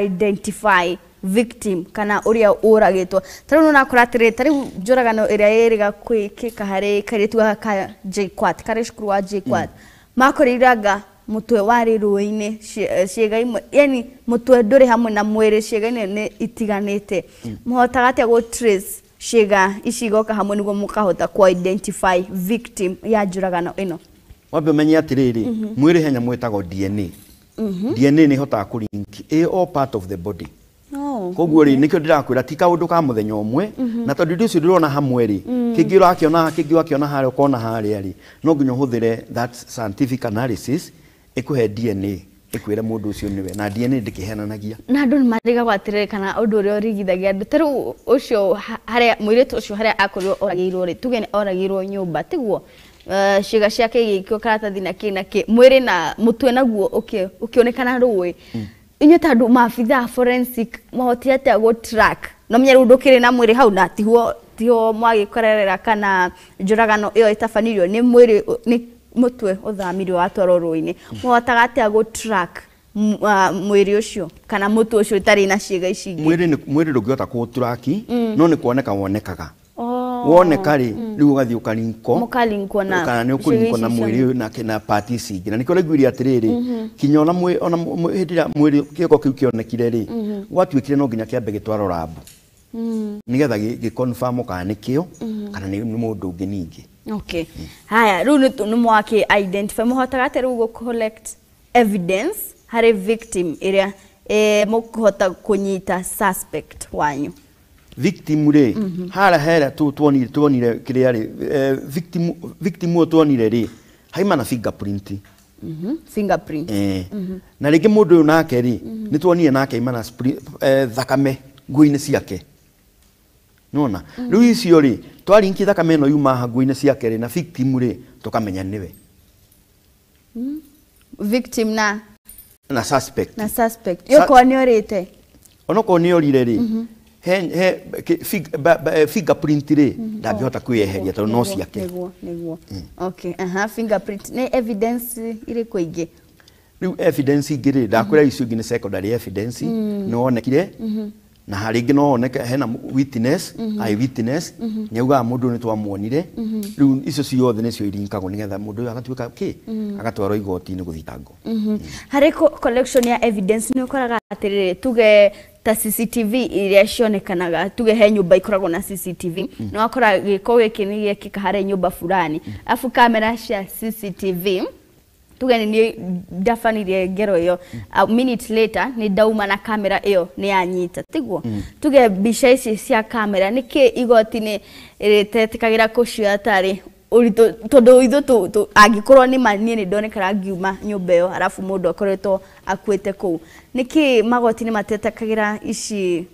identify victim kana ũrĩa ũragĩtwo, ta rĩu nĩũrakora atĩrĩ, ta rĩu njũragano ĩrĩa ĩrĩga kwĩkĩka harĩ kairĩtu gaka ka JKUAT, karĩ cukuru wa JKUAT, makoreire anga mũtwe warĩ rũĩ-inĩ, ciĩga imwe, yani mũtwe ndũrĩ hamwe na mwĩrĩ, ciĩga-inĩ nĩ itiganĩte. Mũhotaga atĩa gũ trace ciĩga ici igoka hamwe nĩguo mũkahota kũ identify victim ya njũragano ĩno? Wambe ũmenye atĩrĩrĩ, mwĩrĩ he nyamũ ĩtagwo DNA. DNA nĩ ĩhotaga kũ link all part of the body. Koguo rĩ, nĩkĩo ndĩrakwĩra ti kaũndũ ka mũthenya ũmwe, na tondũ indo icio ndĩrona hamwe rĩ, kĩngĩ ũrakĩona, kĩngĩ ũgakĩona harĩa, ũkona harĩa rĩ, no nginya ũhũthĩre that scientific analysis ĩkũhe DNA, ĩkwĩre mũndũ ũcio nĩwe, na DNA ndĩkĩhenanagia. Na andũ nĩ marigagwo atĩrĩrĩ, kana ũndũ ũrĩa ũringithagia andũ ta rĩu ũcio harĩa mũirĩtu ũcio harĩa akorirwo oragĩirwo rĩ, tuge nĩ oragĩirwo nyũmba, tiguo? Ciĩga ciake igĩikio karatathi na kĩ na kĩ, mwĩrĩ na mũtwe naguo ũkĩonekana rũĩ. Inyuĩ ta andũ maabithaa forensic mahotire atĩa gũ track? No menye rĩu ndũkĩrĩ na mwĩrĩ hau, na tiho mwagĩkorerera kana njũragano ĩyo ĩtabanirio nĩ mwĩrĩ, nĩ mũtwe ũthamirio watwarwo rũĩ-inĩ. Mũhotaga atĩa gũ track mwĩrĩ ũcio kana mũtwe ũcio ũtarĩ na ciĩga ici ingĩ? Mwĩrĩ ndũngĩhota kũũturaki, no nĩ kuoneka wonekaga. Woneka rĩ, rĩu ũgathiĩ ũkalinkwo, mũkalinkwo na kana nĩ ũkũlinkwo na mwĩrĩ na part ici ingĩ. Na nĩkĩo ũraiguire atĩrĩrĩ, kinya ona hĩndĩ ĩrĩa mwĩrĩ kĩoko kĩu kĩonekire rĩ, gwatuĩkire no nginya kĩambe gĩtwarwo lab, nĩgetha gĩ confirm kana nĩkĩo kana nĩ mũndũ ũngĩ ningĩ. Okay. Haya, rĩu nĩ mwakĩ identify, mũhotaga atĩa rĩu gũ collect evidence harĩ victim ĩrĩa mũkũhota kũnyita suspect wanyu? Victim rĩ, harĩa hera tuonire kĩrĩa rĩ, victim ũyũ tuonire rĩ, haima na fingerprint. Fingerprint. Na rĩngĩ mũndũ ũyũ nake rĩ, nĩ tuonire nake aima na thakame nguo-inĩ ciake. Nĩwona? Rĩu icio rĩ, twarinki thakame ĩno yuma haha nguo-inĩ ciake rĩ, na victim rĩ, tũkamenya nĩwe. Victim na suspect. Na suspect. Yokorwo nĩ orĩte. Onokorwo nĩ orire rĩ, he fingerprint rĩ, ndangĩhota kwĩyeheria tondũ no ciake. Nĩguo. Okay, aha, fingerprint nĩ evidence ĩrĩkũ ĩngĩ? Rĩu evidence ingĩ rĩ, ndakwĩra icio ingĩ nĩ secondary evidence, nĩ wonekire, na rĩngĩ no woneke hena witness, eye witness, nĩ augaga mũndũ ũyũ nĩ twamuonire. Rĩu icio ciothe nĩcio irinkagwo nĩgetha mũndũ ũyũ agatuĩka kĩ, agatwarwo igoti-inĩ gũthitangwo. Harĩ collection ya evidence nĩ ũkoraga atĩrĩrĩ, tuge ta CCTV iria cionekanaga, tuge he nyũmba ikoragwo na CCTV, nĩ wakora gĩko gĩkĩ nĩ gĩekĩka harĩ nyũmba fulani, alafu kamera cia CCTV, tuge nĩ niĩ ndabanirie ngero ĩyo, a minute later nĩ ndauma na kamera ĩyo nĩ yanyita, tiguo? Tuge mbica ici cia kamera nĩkĩ igoti-inĩ rĩtetĩkagĩra kũcioya tarĩ ũritũ, tondũ ithuĩ angĩkorwo nĩ ma niĩ nĩ ndonekana ngiuma nyũmba ĩyo arabu mũndũ akoretwo akuĩte kũu, nĩkĩ magoti-inĩ matetĩkagĩra ici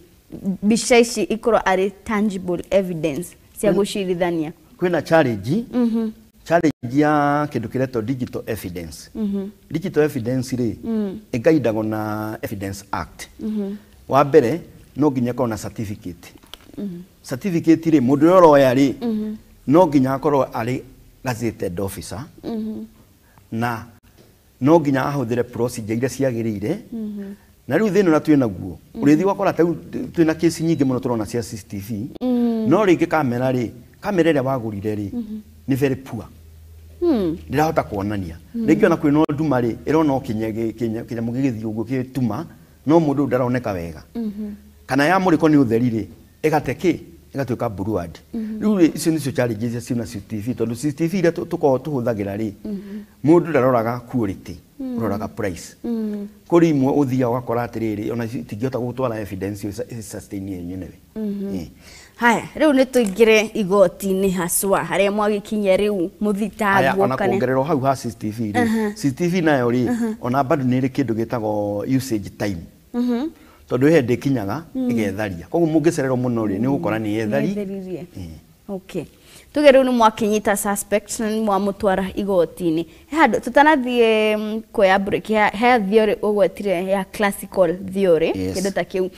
mbica ici ikorwo arĩ tangible evidence cia gũcirithania? Kwĩna challenge, challenge ya kĩndũ kĩretwo digital evidence. Digital evidence rĩ, ĩgaidagwo na Evidence Act. Wa mbere no nginya ĩkorwo na certificate. Certificate rĩ, mũndũ ũrĩa ũroya rĩ, no nginya akorwo arĩ gazetted officer, na no nginya ahũthĩre procedure iria ciagĩrĩire. Na rĩu thĩna ũrĩa twĩ naguo, ũrĩthiĩ ũgakora ta rĩu twĩna kesi nyingĩ mũno tũrona cia CCTV, no rĩngĩ kamera rĩ, kamera ĩrĩa wagũrire rĩ, nĩ very poor. Ndĩrahota kuonania. Rĩngĩ ona kwĩna nduma rĩ, ĩrona o kĩnyamũ gĩgĩthiĩ ũguo gĩtuma, no mũndũ ũyũ ndaroneka wega. Kana yamũrĩkwo nĩ ũtheri rĩ, ĩgate kĩ? Ĩgatuĩka blurred. Rĩu rĩ, icio nĩcio challenges iria ciĩ na CCTV, tondũ CCTV iria tũkoragwo tũhũthagĩra rĩ, mũndũ ndaroraga quality, ũroraga price. Kũrĩ imwe ũthiaga ũgakora atĩrĩrĩ, ona itingĩhota gũtwara evidence ĩyo sustain yenyewe. Haya, rĩu nĩ tũingĩre igoti-inĩ haswa harĩa mwagĩkinya rĩu Haya, mũthitangwo ona kuongererwo hau ha CCTV rĩ, CCTV nayo rĩ, ona bado nĩ ĩrĩ kĩndũ gĩtagwo usage time, tondũ he hĩndĩ ĩkinyaga ĩgetharia, koguo mũngĩcererwo mũno rĩ, nĩ ũgũkora nĩ yethari. Nĩetheririe. Okay. Tuge rĩu nĩ mwakinyita suspect na nĩ mwamũtwara igoti-inĩ. He handũ tũtanathiĩ kuoya break, he theory ũgwetire ya classical theory, kĩndũ ta kĩu.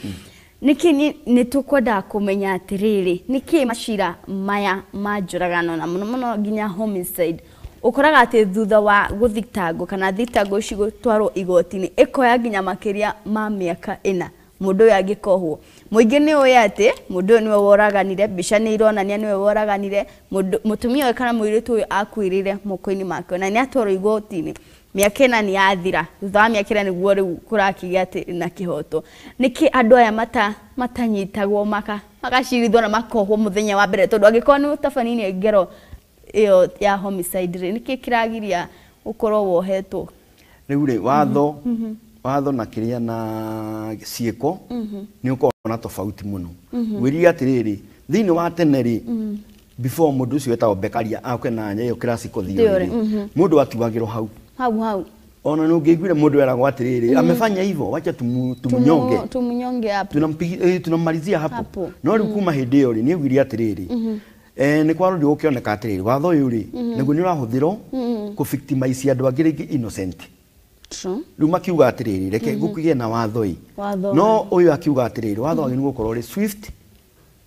Nĩkĩ nĩ tũkwendaga kũmenya atĩrĩrĩ, nĩkĩ macira maya ma njũragano na mũno mũno nginya homicide ũkoraga atĩ thutha wa gũthitangwo kana thitango ici gũtwarwo igoti-inĩ ĩkoya nginya makĩria ma mĩaka 4 mũndũ ũyũ angĩkohwo? Mũingĩ nĩ ũĩ atĩ mũndũ ũyũ nĩwe woraganire, mbica nĩ ironania nĩwe woraganire mũndũ, mũtumia ũyũ kana mũirĩtu ũyũ akuĩrĩire moko-inĩ make, na nĩ atwarwo igoti-inĩ, mĩaka 4 nĩ yathira. Thutha wa mĩaka 4 nĩguo rĩu kũrakĩgĩa atĩ na kĩhoto. Nĩkĩ andũ aya matanyitagwo magacirithwo na makohwo mũthenya wa mbere? Tondũ angĩkorwo nĩ ũtabanirie ngero ĩyo ya homicide rĩ, nĩkĩ kĩragiria ũkorwo wohetwo? Rĩu rĩ, watho watho na kĩrĩa na ciĩko nĩ ũkoragwo na tofauti mũno. Ngwĩrire atĩrĩrĩ, thĩinĩ wa tene rĩ, before mũndũ ũcio wetagwo Bekaria auke na ĩyo classical theory Theory, rĩ, mũndũ atuagĩrwo hau. Hau hau. Ona nĩ ũngĩaiguire mũndũ eragwo atĩrĩrĩ, amefanya hivyo, wacha tumunyonge. Tumunyonge hapo. Tunamalizia hapo. Hapo. No rĩu kuma hĩndĩ ĩyo rĩ, nĩ augire atĩrĩrĩ, nĩ kwarũrio gũkĩoneka atĩrĩrĩ, watho ũyũ rĩ, nĩguo nĩ ũrahũthĩrwo kũ victimize andũ angĩ rĩngĩ innocent. Rĩu makiuga atĩrĩrĩ, reke gũkĩgĩe na watho ĩ. Watho. No ũyũ akiuga atĩrĩrĩ, watho wagĩrĩirwo gũkorwo ũrĩ swift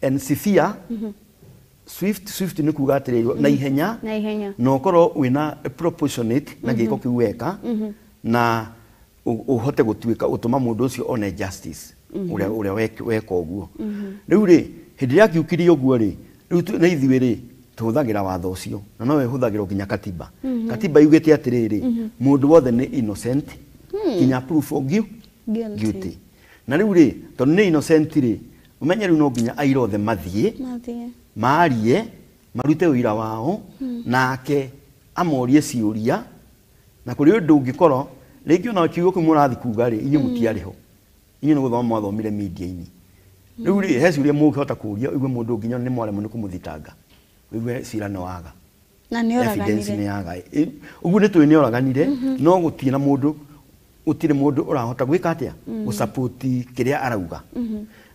and severe. Swift nĩ kuga atĩrĩrĩ, na ihenya, Na ihenya. na ũkorwo wĩna proportionate na gĩko kĩu weka, na ũhote gũtuĩka ũtũma mũndũ ũcio one justice ũrĩa weka ũguo. Rĩu rĩ, hĩndĩ ĩrĩa akiukirie ũguo rĩ, rĩu na ithuĩ rĩ, tũhũthagĩra watho ũcio, na no ĩhũthagĩrwo nginya katiba. Katiba yugĩte atĩrĩrĩ, mũndũ wothe nĩ innocent nginya proof of Guilty. guilty. Na rĩu rĩ, tondũ nĩ innocent rĩ, ũmenye rĩu no nginya aira othe mathiĩ Mathiĩ. marie, marute ũira wao, nake amorie ciũria, na kũrĩ ũndũ ũngĩkorwo rĩngĩ ona kiugo kĩu mũrathiĩ kuga rĩ, inyuĩ mũtiarĩ ho, inyuĩ nĩ gũthoma mwathomire media-inĩ. Rĩu rĩ, he ciũria mũngĩhota kũria ũigue mũndũ nginya nĩ mwaremwo nĩ kũmũthitanga, ũigue cira nĩ waga. Na nĩ Evidence nĩ oraganire. yaga. Ũguo nĩ tũĩ nĩ oraganire, no gũtirĩ na mũndũ, gũtirĩ mũndũ ũrahota gwĩka atĩa, gũsupport kĩrĩa arauga.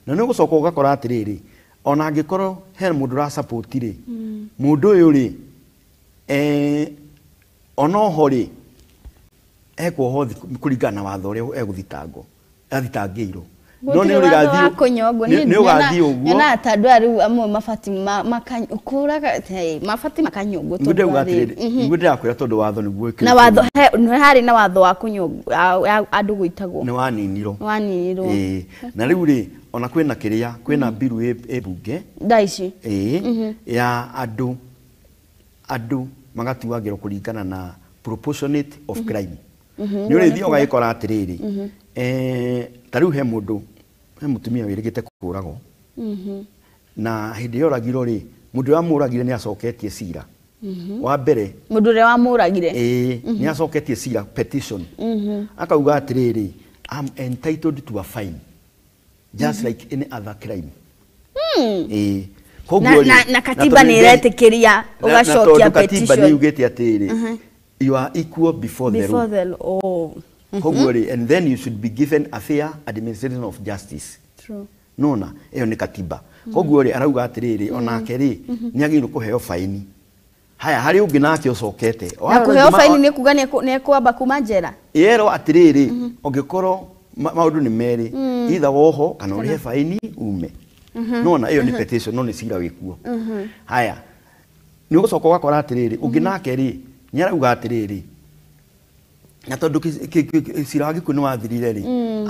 Na nĩ ũgũcoka ũgakora atĩrĩrĩ, ona angĩkorwo he mũndũ ũrasupport rĩ, mũndũ ũyũ rĩ, onoho rĩ, ekuohwo kũringana na watho ũrĩa egũthitangwo, athitangĩirwo. No nĩ Gũtirĩ watho wa ũrĩgathiĩ kũnyongwo. nĩ ũgathiĩ ũguo. Nyonaga ta andũ aya rĩu amwe mabati kũraga, hey, mabati makanyongwo Nĩguo tondũ ndĩrauga wa rĩrĩ. atĩrĩrĩ, nĩguo ndĩrakwĩra, tondũ watho nĩguo Na watho nĩ harĩ na watho wa kũnyongwo, andũ gũitagwo. Nĩ waninirwo. Nĩ waninirwo. Ĩĩ. Na rĩu rĩ, ona kwĩna kĩrĩa, kwĩna mbiru ĩ bunge Thaa ici. Ĩĩ, ya andũ magatuagĩrwo kũringana na proportionate of crime. Nĩ ũrĩthiĩ ũgagĩkora atĩrĩrĩ, ta rĩu he mũndũ, he mũtumia wĩrĩgĩte kũragwo, na hĩndĩ ĩrĩa oragirwo rĩ, mũndũ ũrĩa wamũragire nĩ acoketie cira wa mbere. Mũndũ ũrĩa wamũragire. Ĩĩ, nĩ acoketie cira, petition, akauga atĩrĩrĩ, I'm entitled to a fine just like any other crime. Ĩĩ. Koguo rĩ, Na katiba tondũ nĩ ĩretĩkĩria na ũgacokia tondũ katiba nĩ petition. yugĩte atĩrĩrĩ, you are equal before the Before law. the law. Oh. Koguo rĩ, and then you should be given a fair administration of justice. True. Nona ĩyo nĩ katiba. Koguo rĩ, arauga atĩrĩrĩ, onake rĩ, nĩ agĩrĩirwo kũheo faini. Haya, harĩ ũngĩ nake ũcokete. Na kũheo faini nĩ kuga nĩ ekwamba kuma njera. Yerwo atĩrĩrĩ, ũngĩkorwo maũndũ nĩ merĩ, either woho kana ũrĩhe faini ume. Nona ĩyo nĩ petition, no nĩ cira wĩkuo. Haya, nĩ ũgũcoka ũgakora atĩrĩrĩ, ũngĩ nake rĩ, nĩ arauga atĩrĩrĩ, na tondũ cira wa gĩkuũ nĩ wathirire rĩ,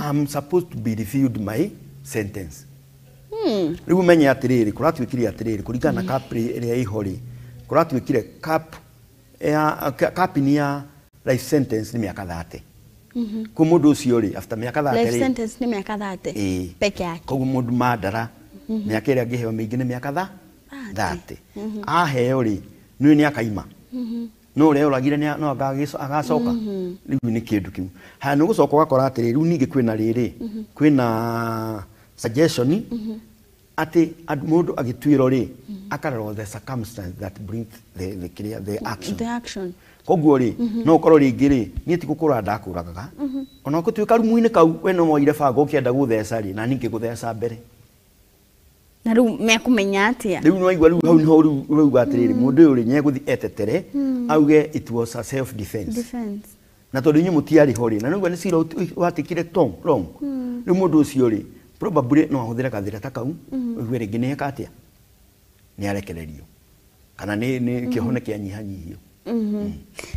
I'm supposed to be reviewed my sentence. Rĩu ũmenye atĩrĩrĩ, kũratuĩkire atĩrĩrĩ, kũringana na cap ĩrĩa ĩho rĩ, kũratuĩkire cap ya cap ni ya life sentence nĩ mĩaka 30. Kwa mũndũ ũcio rĩ, after mĩaka 30 Life rĩ, sentence nĩ mĩaka 30 Ĩĩ. peke yake. Koguo mũndũ mandara Mĩaka ĩrĩa angĩheo mĩingĩ nĩ mĩaka 30. Aheo rĩ, nĩ nĩ akaima. No ũrĩa ũragire no agacoka. Rĩu nĩ kĩndũ kĩu. Haya, nĩ ũgũcoka ũgakora atĩrĩ, rĩu ningĩ kwĩna rĩrĩ, kwĩna suggestion atĩ mũndũ agĩtuĩrwo rĩ, akarorwo the circumstance that brings the action. The action. Koguo rĩ, no ũkorwo rĩngĩ rĩ, niĩ ti gũkũra ndakũragaga. Ona gũtuĩka rumu-inĩ kau we no woire banga ũkĩenda gũtheca rĩ, na niĩ ngĩgũtheca mbere. Na rĩu mekũmenya atĩa? Rĩu nĩwaigua rĩu hau nĩho rĩu ũrauga atĩrĩrĩ, mũndũ ũyũ rĩ, nĩegũthiĩ etetere, auge it was a self defense. Na tondũ inyuĩ mũtiarĩ ho rĩ, na nĩũguo nĩ cira watikire wrong. Rĩu mũndũ ũcio rĩ, probably no ahũthĩre gathĩra ta kau, ũigue rĩngĩ nĩ eka atĩa? Nĩ arekererio. Kana nĩ kĩoho nĩ kĩanyihanyihio.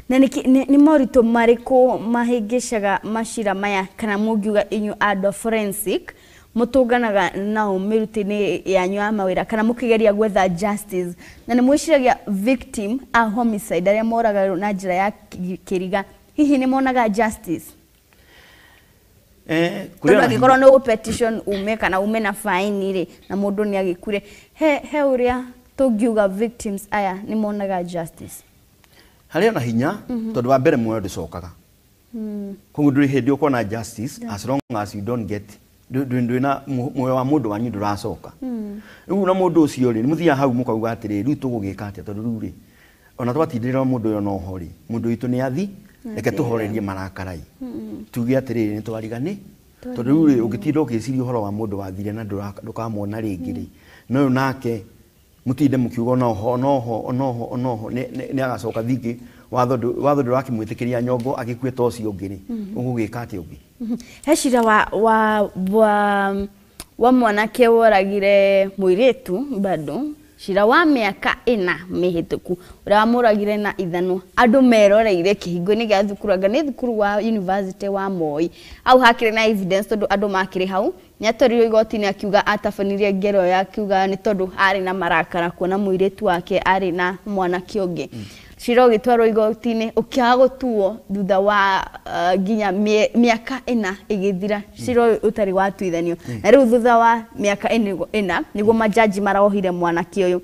Na nĩ moritũ marĩkũ mahĩngĩcaga macira maya, kana mũngiuga inyuĩ andũ a forensic mũtũnganaga nao mĩrutĩinĩ yanyu ya mawĩra, kana mũkĩgeria gwetha justice, na nĩ mwĩciragia victim a homicide arĩa moragagwo na njĩra ya kĩriga, hihi nĩ monaga justice? Tondũ angĩkorwo nĩ ũgũ-petition ume kana ume na fine rĩ, na mũndũ nĩ agĩkure, he ũrĩa tũngiuga victims aya nĩ monaga justice? Harĩ na hinya, tondũ wa mbere muoyo ndũcokaga. Koguo ndũrĩ hĩndĩ ũkona justice as long as you don't get ndwĩna muoyo wa mũndũ wanyu ndũracoka. Rĩu na mũndũ ũcio rĩ, nĩ mũthiaga hau mũkauga atĩrĩ, rĩu tũgũgĩka atĩa, tondũ rĩu rĩ, ona twatindĩrĩra mũndũ ũyũ no ho rĩ, mũndũ witũ nĩ athi, reke tũhorerie marakarai. Tuge atĩrĩrĩ, nĩ twarigani, tondũ rĩu rĩ, ũngĩtinda ũgĩciria ũhoro wa mũndũ wathire na ndũkamwona rĩngĩ rĩ, na ũyũ nake mũtinde mũkiuga onoho onoho onoho onoho, nĩ agacoka thingĩ, watho ndũrakĩmwĩtĩkĩria nyongo agĩkue ta ũcio ũngĩ rĩ, ũgũgĩka atĩa ũngĩ? He cira wa mwanake woragire mũirĩtu bado, cira wa mĩaka 4 mĩhĩtũku, ũrĩa wamũragire na ithanwa, andũ meroreire kĩhingo-inĩ gĩa thukuru, anga nĩ thukuru wa university wa Moi, hau hakĩrĩ na evidence tondũ andũ makĩrĩ hau, nĩatwarirwo igoti-inĩ akiuga atabanirie ngero ĩyo, akiuga nĩ tondũ arĩ na marakara kuona mũirĩtu wake arĩ na mwanake ũngĩ. Cira ũgĩtwarwo igoti-inĩ ũkĩaga gũtuo thutha wa nginya mĩaka 4 ĩgĩthira, cira ũyũ ũtarĩ watuithanio. Na rĩu thutha wa mĩaka 4 nĩguo majaji maraohire mwanake ũyũ.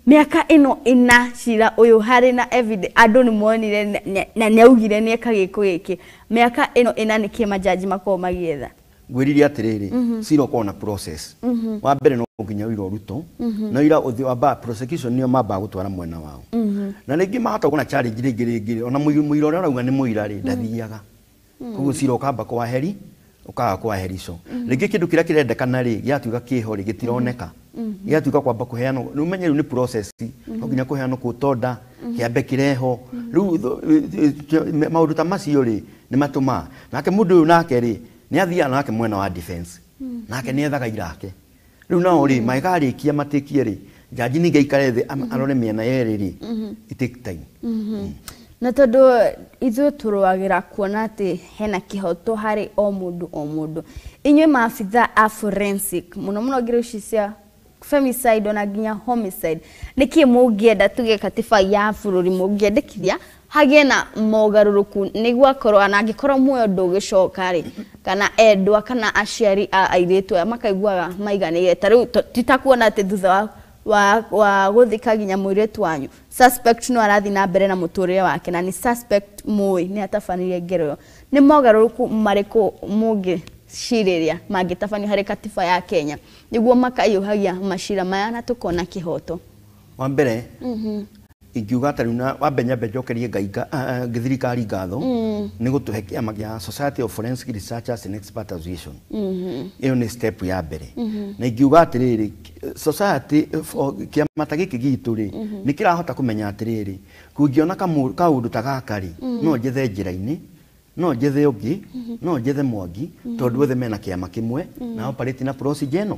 Mĩaka ĩno 4 cira ũyũ harĩ na evidence, andũ nĩ monire na nĩaugire nĩeka gĩko gĩkĩ. Mĩaka ĩno 4 nĩkĩ majaji makoragwo magĩetha? Ngwĩrire atĩrĩrĩ, cira ũkoragwo na process. Wa mbere no nginya ũira ũrutwo, na ũira ũthiĩ wamba prosecution nĩo mambaga gũtwara mwena wao. Na rĩngĩ mahota kuona challenge rĩngĩ ona mũira ũrĩa ũrauga nĩ mũira rĩ, ndathiaga. Koguo cira ũkamba kwaheri, ũkaga kwahericwo. Rĩngĩ kĩndũ kĩrĩa kĩrendekana rĩ, gĩatuĩka kĩho rĩ, gĩtironeka. Gĩatuĩka kwamba kũheanwo, rĩu ũmenye rĩu nĩ process, no nginya kũheanwo kũtonda, kĩambe kĩreho. Rĩu maũndũ ta macio rĩ, nĩ matũmaga. Nake mũndũ ũyũ nake rĩ, nĩ athiaga nake mwena wa defense. Nake nĩ ethaga irake. Rĩu nao rĩ, mangĩkarĩkia matĩkie rĩ, jaji ningĩ aikare thĩ arore mĩena yerĩ rĩ, it take time. Na tondũ ithuĩ tũrũagĩra kuona atĩ hena kĩhoto harĩ o mũndũ o mũndũ, inyuĩ maabitha a forensic, mũno mũno ngero ici cia femicide ona nginya homicide, nĩkĩ mũngĩenda tuge katiba ya bũrũri mũngĩendekithia hagĩe na mogarũrũku nĩguo akorwo ona angĩkorwo muoyo ndũgĩcoka rĩ, kana endwa kana aciari a airĩtu aya makaiguaga maiganĩire? Ta rĩu ti ta kuona atĩ thutha wa gũthika nginya mũirĩtu wanyu, suspect no arathiĩ na mbere na mũtũrĩre wake, na nĩ suspect mũĩ nĩ atabanirie ngero ĩyo. Nĩ mogarũrũku marĩkũ mũngĩcirĩria mangĩtabanio harĩ katiba ya Kenya nĩguo makaiyũhagia macira maya na tũkona kĩhoto? Wa mbere, ingiuga ta rĩu na wambe nyambe njokerie Ngai thirikari ngatho nĩ gũtũhe kĩama gĩa Society of Forensic Researchers and Expert Association. Ĩyo nĩ step ya mbere. Na ingiuga atĩrĩrĩ, society kĩama ta gĩkĩ gitũ rĩ, nĩ kĩrahota kũmenya atĩrĩrĩ, kũngĩona kaũndũ ta gaka rĩ, no njethe njĩra-inĩ, no njethe ũngĩ, no njethe Mwangi, tondũ othe mena kĩama kĩmwe, na operate na procedure ĩno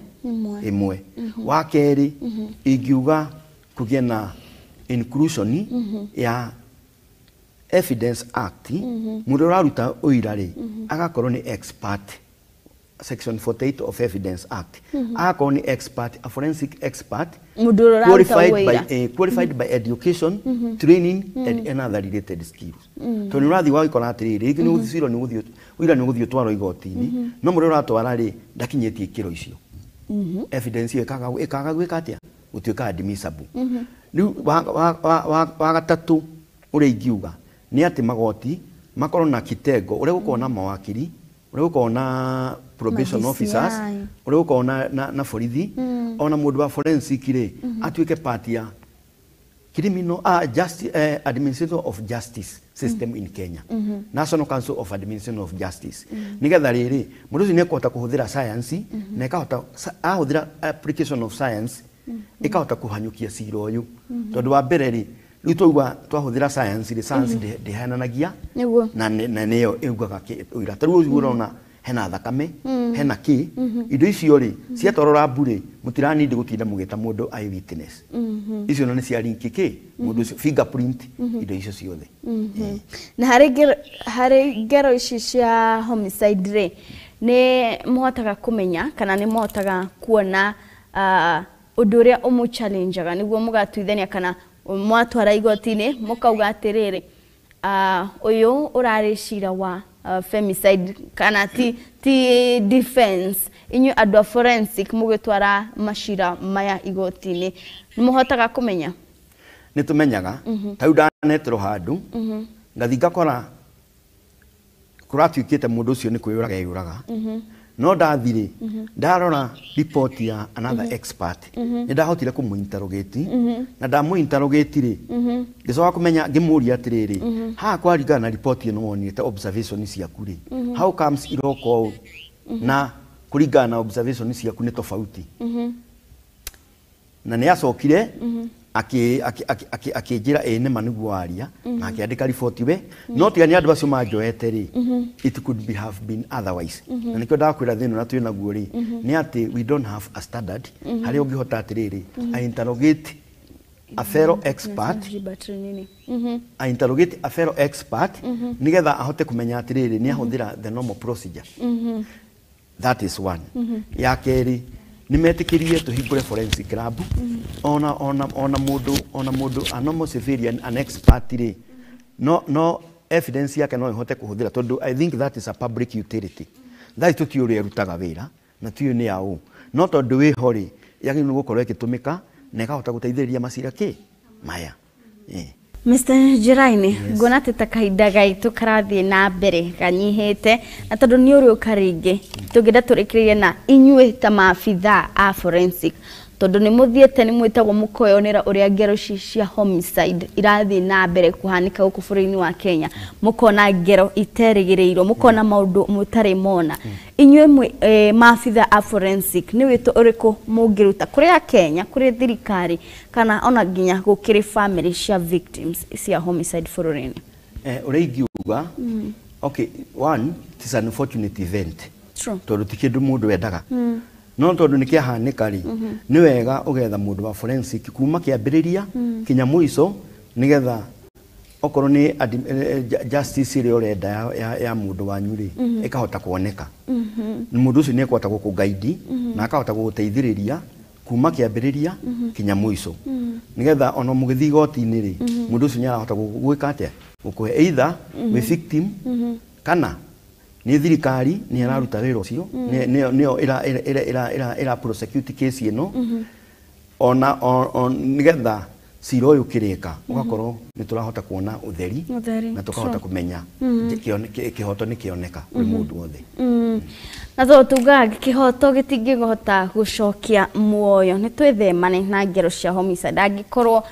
ĩmwe. Wa kerĩ, ingiuga kũgĩe na inclusion ya Evidence Act, mũndũ ũraruta ũira rĩ, agakorwo nĩ expert, section 48 of Evidence Act, agakorwo nĩ expert, a forensic expert qualified by education, training and other related skills. Tondũ nĩ ũrathiĩ wagĩkora atĩrĩrĩ, rĩngĩ nĩ ũgũthiĩ cira nĩ ũgũthiĩ ũira nĩ ũgũthiĩ ũtwarwo igoti-inĩ, no mũrĩa ũratwara rĩ, ndakinyĩtie ikĩro icio. Evidence ĩyo ĩkaga gwĩka atĩa gũtuĩka admissible. Rĩu wa gatatũ ũrĩa ingiuga nĩ atĩ magoti makorwo na kitengo ũrĩa gũkorwo na mawakiri, ũrĩa gũkorwo na probation officers, ũrĩa gũkorwo na borithi, ona mũndũ wa forensic rĩ atuĩke part ya criminal administration of justice system in Kenya. National Council of Administration of Justice. Nigetha rĩrĩ mũndũ ũcio nĩekũhota kũhũthĩra science na ĩkahota ahũthĩra application of science ĩkahota kũhanyũkia cira ũyũ. Tondũ wa mbere rĩ rĩu twauga twahũthĩra science rĩ science ndĩhananagia na nĩyo ĩugaga ũira. Ta rĩu ũcio ũrona hena thakame, hena kĩ, indo icio rĩ ciatwarwo rambu rĩ mũtiranindi gũtinda mũgĩta mũndũ eye witness. Icio nĩ cia link kĩ mũndũ ũcio fingerprint indo icio ciothe. Na harĩ ngero ici cia homicide rĩ nĩ mũhotaga kũmenya kana nĩ mũhotaga kuona ũndũ ũrĩa ũmũ-challengeaga nĩguo mũgatuithania kana mwatwara igoti-inĩ mũkauga atĩrĩrĩ ũyũ ũrarĩ cira wa femicide kana ti defense. Inyuĩ andũ a forensic mũgĩtwara macira maya igoti-inĩ nĩ mũhotaga kũmenya? Nĩ tũmenyaga. Ta rĩu ndaneterwo handũ ngathi ngakora kũratuĩkĩte mũndũ ũcio nĩ kwĩyũraga eyũraga. No ndathire ndarora report ya another expert nĩ ndahotire kũmũ-interrogate na ndamũ-interrogate rĩ ngĩcoka kũmenya ngĩmũria atĩrĩrĩ haha kwaringana na report ĩno wonire observation ciaku rĩ how comes iroka ũũ na kũringana na observation ciaku nĩ tofauti. Na nĩ acokire akĩnjĩra ĩĩ nĩma nĩguo waria na akĩandĩka riboti we no tiga nĩ andũ acio manjoete rĩ it could be have been otherwise. Na nĩkĩo ndakwĩra thĩna ũrĩa twĩ naguo rĩ nĩ atĩ we don't have a standard harĩa ũngĩhota atĩrĩrĩ I interrogate a fellow expert I interrogate a fellow expert nĩgetha ahote kũmenya atĩrĩrĩ nĩ ahũthĩra the normal procedure. That is one. Ya kerĩ nĩ metĩkĩrie tũhingũre forensic lab ona ona ona mũndũ ona mũndũ a normal civilian an expert rĩ no evidence yake no ĩhote kũhũthĩra tondũ I think that is a public utility. That tũtiũĩ ũrĩa ĩrutaga wĩra na tiũĩ nĩ ya ũ no tondũ wĩho rĩ yagĩrĩirwo gũkorwo ĩgĩtũmĩka na ĩkahota gũteithĩrĩria macira kĩ maya. Mr. Njiraini, nguona atĩ ta kahinda gaitũ karathiĩ na mbere kanyihĩte na tondũ nĩ ũrĩũka rĩngĩ tũngĩenda tũrĩkĩrĩrie na inyuĩ ta maabithaa a forensic tondũ nĩ mũthiĩte nĩ mwĩtagwo mũkoyonera ũrĩa ngero ici cia homicide irathiĩ na mbere kũhanĩka gũkũ bũrũri-inĩ wa Kenya, mũkona ngero iterĩgĩrĩirwo, mũkona maũndũ mũtarĩ mona. Inyuĩ maabithaa a forensic nĩ wĩto ũrĩkũ mũngĩruta kũrĩ a Kenya, kũrĩ thirikari kana ona nginya gũkĩrĩ family cia victims cia homicide bũrũri-inĩ? Ũrĩa ingiuga, okay, one, it is an unfortunate event tondũ ti kĩndũ mũndũ endaga. No tondũ nĩ kĩahanĩka rĩ nĩ wega ũgetha mũndũ wa forensic kuma kĩambĩrĩria kinya mũico nĩgetha okorwo nĩ justice ĩrĩa ũrenda ya mũndũ wanyu rĩ ĩkahota kuoneka. Mũndũ ũcio nĩ ekũhota gũkũ-guide na akahota gũgũteithĩrĩria kuma kĩambĩrĩria kinya mũico nĩgetha ona mũgĩthiĩ igoti-inĩ rĩ mũndũ ũcio nĩ arahota gwĩka atĩa gũkũhe either wĩ victim kana nĩ thirikari nĩ ĩraruta wĩra ũcio nĩyo ĩra prosecute case ĩno ona nĩgetha cira ũyũ ũkĩrĩka ũgakorwo nĩ tũrahota kuona ũtheri na tũkahota kũmenya kĩhoto nĩ kĩoneka kũrĩ mũndũ wothe. Na tondũ tugaga kĩhoto gĩtingĩhota gũcokia muoyo nĩ twĩthemane na ngero cia homicide angĩkorwo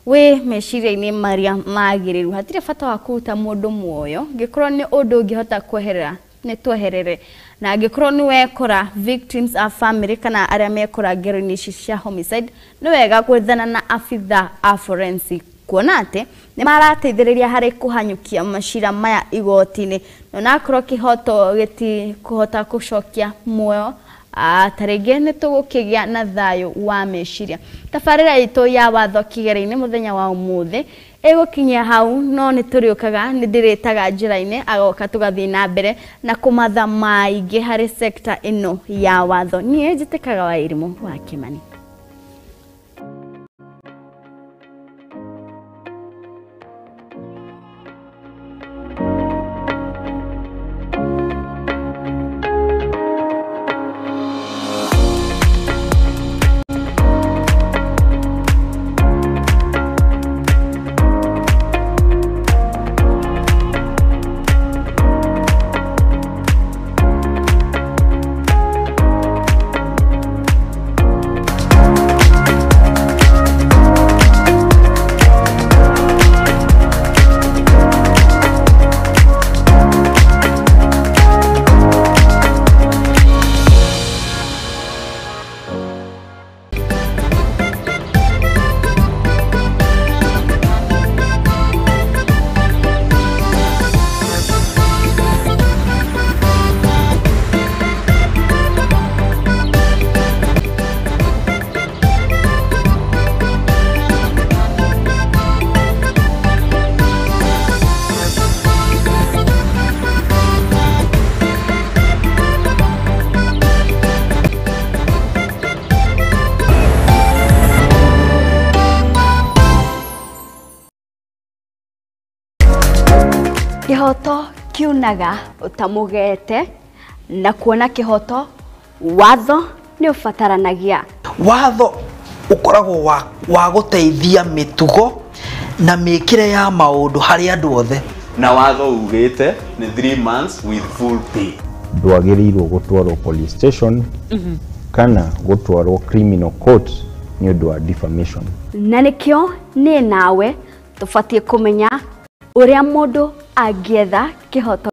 wĩ meciria-inĩ marĩa magĩrĩru hatirĩ bata wa kũruta mũndũ muoyo ngĩkorwo nĩ ũndũ ũngĩhota kweherera nĩ tweherere na angĩkorwo nĩ wekora victims a family kana arĩa mekora ngero-inĩ ici cia homicide nĩ wega gwethana na abithaa a forensic kuona atĩ nĩ marateithĩrĩria harĩ kũhanyũkia macira maya igoti-inĩ na onakorwo kĩhoto gĩtikũhota gũcokia muoyo ta rĩngĩ nĩ tũgũkĩgĩa na thayũ wa meciria. Tabarĩra itũ ya watho kĩgera-inĩ mũthenya wa ũmũthĩ ĩgũkinyia hau no nĩ tũrĩũkaga nĩ ndĩrĩtaga njĩra-inĩ agoka tũgathiĩ na mbere na kũmatha maingĩ harĩ sekta ĩno ya watho. Niĩ njĩtĩkaga wa Irimũ wa Kĩmani. Kĩhoto kiunaga ũtamũgete na kuona kĩhoto watho nĩ ũbataranagia. Watho ũkoragwo wa gũteithia mĩtugo na mĩkĩre ya maũndũ harĩ andũ othe. Na watho ugĩte nĩ 3 months with full pay. Ndwagĩrĩirwo gũtwarwo police station kana gũtwarwo criminal court nĩ ũndũ wa defamation. Na nĩkĩo niĩ nawe tũbatiĩ kũmenya ũrĩa mũndũ angĩetha kĩhoto.